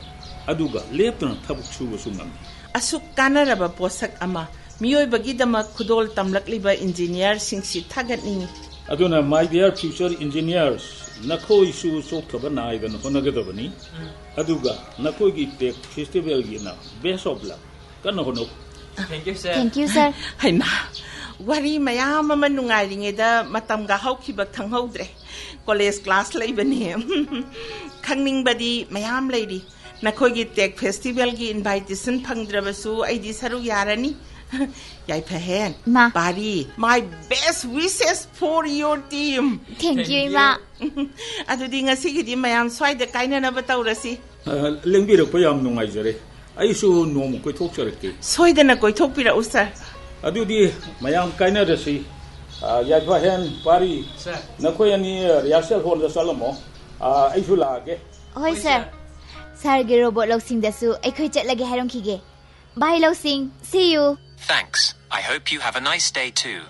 ꯑꯗꯨꯒ ꯂꯦꯞꯇꯅ ꯊꯕꯛ ꯁꯨꯕꯁꯨ ꯉꯝꯃꯤ꯫ ꯑꯁꯨꯛ ꯀꯥꯟꯅꯔꯕ ꯄꯣꯠꯁꯛ ꯑꯃ ꯃꯤꯑꯣꯏꯕꯒꯤꯗꯃꯛ ꯈꯨꯗꯣꯜ ꯇꯝꯂꯛꯂꯤꯕ engineer ꯁꯤꯡꯁꯤ ꯊꯥꯒꯠꯅꯤꯡꯏ꯫ ꯑꯗꯨꯅ, my dear future engineers, ꯅꯈꯣꯏꯁꯨ ꯆꯣꯛꯊꯕ ꯅꯥꯏꯗꯅ ꯍꯣꯠꯅꯒꯗꯕꯅꯤ꯫ ꯑꯗꯨꯒ ꯅꯈꯣꯏꯒꯤ tech festival ꯒꯤꯅ best of luck꯫ ꯀꯟꯅ ꯍꯣꯠꯅꯧ꯫ Thank you, sir. Thank you, sir. ꯍꯩꯃꯥ, ꯋꯥꯔꯤ ꯃꯌꯥꯝ ꯑꯃ ꯅꯨꯡꯉꯥꯏꯔꯤꯉꯩꯗ ꯃꯇꯝꯒ ꯍꯧꯈꯤꯕ ꯈꯪꯍꯧꯗ꯭ꯔꯦ꯫ College class ꯂꯩꯕꯅꯦ꯫ ꯈꯪꯅꯤꯡꯕꯗꯤ ꯃꯌꯥꯝ ꯂꯩꯔꯤ꯫ ꯅꯈꯣꯏꯒꯤ tech festival ꯒꯤ invitation ꯐꯪꯗ꯭ꯔꯕꯁꯨ ꯑꯩꯗꯤ ꯁꯔꯨꯛ ꯌꯥꯔꯅꯤ꯫ ꯌꯥꯏꯐꯍꯦꯟ, ꯃꯥ꯫ ꯄꯥꯔꯤ, my best wishes for your team꯫ Thank you, ꯏꯃꯥ꯫ ꯑꯗꯨꯗꯤ ꯉꯁꯤꯒꯤꯗꯤ ꯃꯌꯥꯝ ꯁ꯭ꯋꯥꯏꯗ ꯀꯥꯏꯅꯅꯕ ꯇꯧꯔꯁꯤ꯫ ꯑ, ꯂꯦꯡꯕꯤꯔꯛꯄ ꯌꯥꯝ ꯅꯨꯡꯉꯥꯏꯖꯔꯦ꯫ ꯑꯩꯁꯨ ꯅꯣꯡꯃ ꯀꯣꯏꯊꯣꯛꯆꯔꯛꯀꯦ꯫ ꯁꯣꯏꯗꯅ ꯀꯣꯏꯊꯣꯛꯄꯤꯔꯛꯎ, sir꯫ ꯑꯗꯨꯗꯤ ꯃꯌꯥꯝ ꯀꯥꯏꯅꯔꯁꯤ꯫ ꯑ, ꯌꯥꯏꯐꯍꯦꯟ, ꯄꯥꯔꯤ, Sir. ꯅꯈꯣꯏ ꯑꯅꯤ rehearsal hall ꯗ ꯆꯠꯂꯝꯃꯣ꯫ ꯑ, ꯑꯩꯁꯨ ꯂꯥꯛꯑꯒꯦ꯫ ꯍꯣꯏ, sir. Sir ꯒꯤ robot ꯂꯧꯁꯤꯡꯗꯁꯨ ꯑꯩꯈꯣꯏ ꯆꯠꯂꯒꯦ ꯍꯥꯏꯔꯝꯈꯤꯒꯦ꯫ Bye, ꯂꯧꯁꯤꯡ꯫ See you. Thanks. I hope you have a nice day too.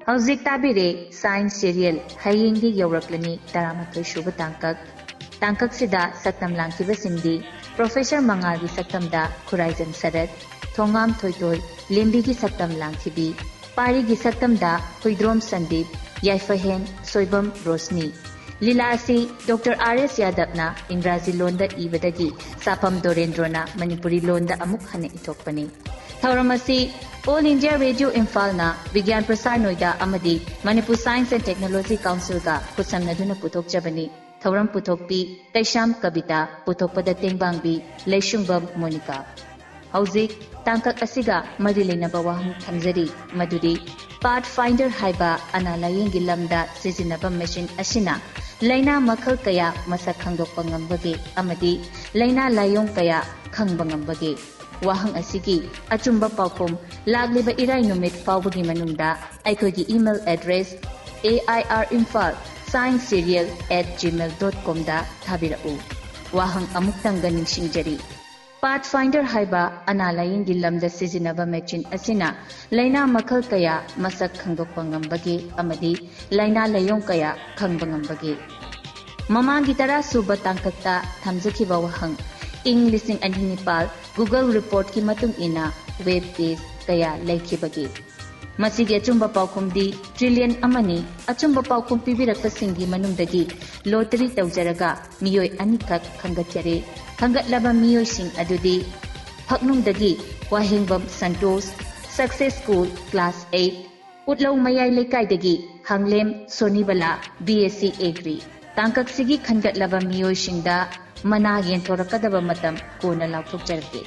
ꯍꯧꯖꯤꯛ ꯇꯥꯕꯤꯔꯦ Science Serial, ꯍꯌꯦꯡꯗꯤ ꯌꯧꯔꯛꯂꯅꯤ ꯇꯔꯥꯃꯥꯊꯣꯏ ꯁꯨꯕ ꯇꯥꯡꯀꯛ꯫ ꯇꯥꯡꯀꯛꯁꯤꯗ ꯁꯛꯇꯝ ꯂꯥꯡꯈꯤꯕꯁꯤꯡꯗꯤ ꯄ꯭ꯔꯣꯐꯦꯁꯔ ꯃꯉꯥꯜꯒꯤ ꯁꯛꯇꯝꯗ ꯈꯨꯔꯥꯏꯖꯝ ꯁꯔꯠ, ꯊꯣꯉꯥꯝ ꯊꯣꯏꯊꯣꯏ, ꯂꯦꯝꯕꯤꯒꯤ ꯁꯛꯇꯝ ꯂꯥꯡꯈꯤꯕꯤ, ꯄꯥꯔꯤꯒꯤ ꯁꯛꯇꯝꯗ ꯍꯨꯏꯗ꯭ꯔꯣꯝ ꯁꯟꯗꯤꯞ, ꯌꯥꯏꯐꯍꯦꯟ ꯁꯣꯏꯕꯝ ꯔꯣꯁꯅꯤ꯫ ꯂꯤꯂꯥ ꯑꯁꯤ ꯗꯣꯛꯇꯔ ꯑꯥꯔ ꯑꯦꯁ ꯌꯥꯗꯕꯅ ꯏꯪꯒ꯭ꯔꯥꯖꯤ ꯂꯣꯟꯗ ꯏꯕꯗꯒꯤ ꯁꯥꯐꯝ ꯗꯣꯔꯦꯟꯗ꯭ꯔꯣꯅ ꯃꯅꯤꯄꯨꯔꯤ ꯂꯣꯟꯗ ꯑꯃꯨꯛ ꯍꯟꯅ ꯏꯊꯣꯛꯄꯅꯤ꯫ ꯊꯧꯔꯝ ꯑꯁꯤ All India Radio ꯏꯝꯐꯥꯜꯅ ꯕꯤꯒ꯭ꯌꯥꯟ ꯄ꯭ꯔꯁꯥꯔ ꯅꯣꯏꯗꯥ ꯑꯃꯗꯤ ꯃꯅꯤꯄꯨꯔ Science and Technology Councilꯒ ꯈꯨꯠꯁꯝꯅꯗꯨꯅ ꯄꯨꯊꯣꯛꯆꯕꯅꯤ꯫ ꯊꯧꯔꯝ ꯄꯨꯊꯣꯛꯄꯤ ꯀꯩꯁꯥꯝ ꯀꯕꯤꯇꯥ, ꯄꯨꯊꯣꯛꯄꯗ ꯇꯦꯡꯕꯥꯡꯕꯤ ꯂꯩꯁꯨꯡꯕꯝ ꯃꯣꯅꯤꯀꯥ꯫ ꯍꯧꯖꯤꯛ ꯇꯥꯡꯀꯛ ꯑꯁꯤꯒ ꯃꯔꯤ ꯂꯩꯅꯕ ꯋꯥꯍꯪ ꯊꯝꯖꯔꯤ, ꯃꯗꯨꯗꯤ Pathfinder ꯍꯥꯏꯕ ꯑꯅꯥ ꯂꯥꯌꯦꯡꯒꯤ ꯂꯝꯗ ꯁꯤꯖꯤꯟꯅꯕ ꯃꯦꯆꯤꯟ ꯑꯁꯤꯅ ꯂꯥꯏꯅꯥ ꯃꯈꯜ ꯀꯌꯥ ꯃꯁꯛ ꯈꯪꯗꯣꯛꯄ ꯉꯝꯕꯒꯦ ꯑꯃꯗꯤ ꯂꯥꯏꯅꯥ ꯂꯥꯏꯑꯣꯡ ꯀꯌꯥ ꯈꯪꯕ ꯉꯝꯕꯒꯦ? ꯋꯥꯍꯪ ꯑꯁꯤꯒꯤ ꯑꯆꯨꯝꯕ ꯄꯥꯎꯈꯨꯝ ꯂꯥꯛꯂꯤꯕ ꯏꯔꯥꯏ ꯅꯨꯃꯤꯠ ꯐꯥꯎꯕꯒꯤ ꯃꯅꯨꯡꯗ ꯑꯩꯈꯣꯏꯒꯤ email address A I R Imphal science serial at gmail dot comꯗ ꯊꯥꯕꯤꯔꯛꯎ꯫ ꯋꯥꯍꯪ ꯑꯃꯨꯛꯇꯪꯒ ꯅꯤꯡꯁꯤꯡꯖꯔꯤ꯫ Pathfinder ꯍꯥꯏꯕ ꯑꯅꯥ ꯂꯥꯌꯦꯡꯒꯤ ꯂꯝꯗ ꯁꯤꯖꯤꯟꯅꯕ ꯃꯦꯆꯤꯟ ꯑꯁꯤꯅ ꯂꯥꯏꯅꯥ ꯃꯈꯜ ꯀꯌꯥ ꯃꯁꯛ ꯈꯪꯗꯣꯛꯄ ꯉꯝꯕꯒꯦ ꯑꯃꯗꯤ ꯂꯥꯏꯅꯥ ꯂꯥꯏꯑꯣꯡ ꯀꯌꯥ ꯈꯪꯕ ꯉꯝꯕꯒꯦ? ꯃꯃꯥꯡꯒꯤ ꯇꯔꯥ ꯁꯨꯕ ꯇꯥꯡꯀꯛꯇ ꯊꯝꯖꯈꯤꯕ ꯋꯥꯍꯪ, ꯏꯪ ꯂꯤꯁꯤꯡ ꯑꯅꯤ ꯅꯤꯄꯥꯜ Google Reportꯀꯤ ꯃꯇꯨꯡ ꯏꯟꯅ web page ꯀꯌꯥ ꯂꯩꯈꯤꯕꯒꯦ? ꯃꯁꯤꯒꯤ ꯑꯆꯨꯝꯕ ꯄꯥꯎꯈꯨꯝꯗꯤ trillion ꯑꯃꯅꯤ꯫ ꯑꯆꯨꯝꯕ ꯄꯥꯎꯈꯨꯝ ꯄꯤꯕꯤꯔꯛꯄꯁꯤꯡꯒꯤ ꯃꯅꯨꯡꯗꯒꯤ lottery ꯇꯧꯖꯔꯒ ꯃꯤꯑꯣꯏ ꯑꯅꯤꯈꯛ ꯈꯟꯒꯠꯆꯔꯦ꯫ ꯈꯟꯒꯠꯂꯕ ꯃꯤꯑꯣꯏꯁꯤꯡ ꯑꯗꯨꯗꯤ ꯐꯛꯅꯨꯡꯗꯒꯤ ꯋꯥꯍꯦꯡꯕꯝ Santosh, Success School, Class eight, ꯎꯠꯂꯧ ꯃꯌꯥꯏ ꯂꯩꯀꯥꯏꯗꯒꯤ ꯍꯪꯂꯦꯝ ꯁꯣꯅꯤꯕꯂꯥ, B S C Agri꯫ ꯇꯥꯡꯀꯛꯁꯤꯒꯤ ꯈꯟꯒꯠꯂꯕ ꯃꯤꯑꯣꯏꯁꯤꯡꯗ ꯃꯅꯥ ꯌꯦꯟꯊꯣꯔꯛꯀꯗꯕ ꯃꯇꯝ ꯀꯣꯟꯅ ꯂꯥꯎꯊꯣꯛꯆꯔꯛꯀꯦ꯫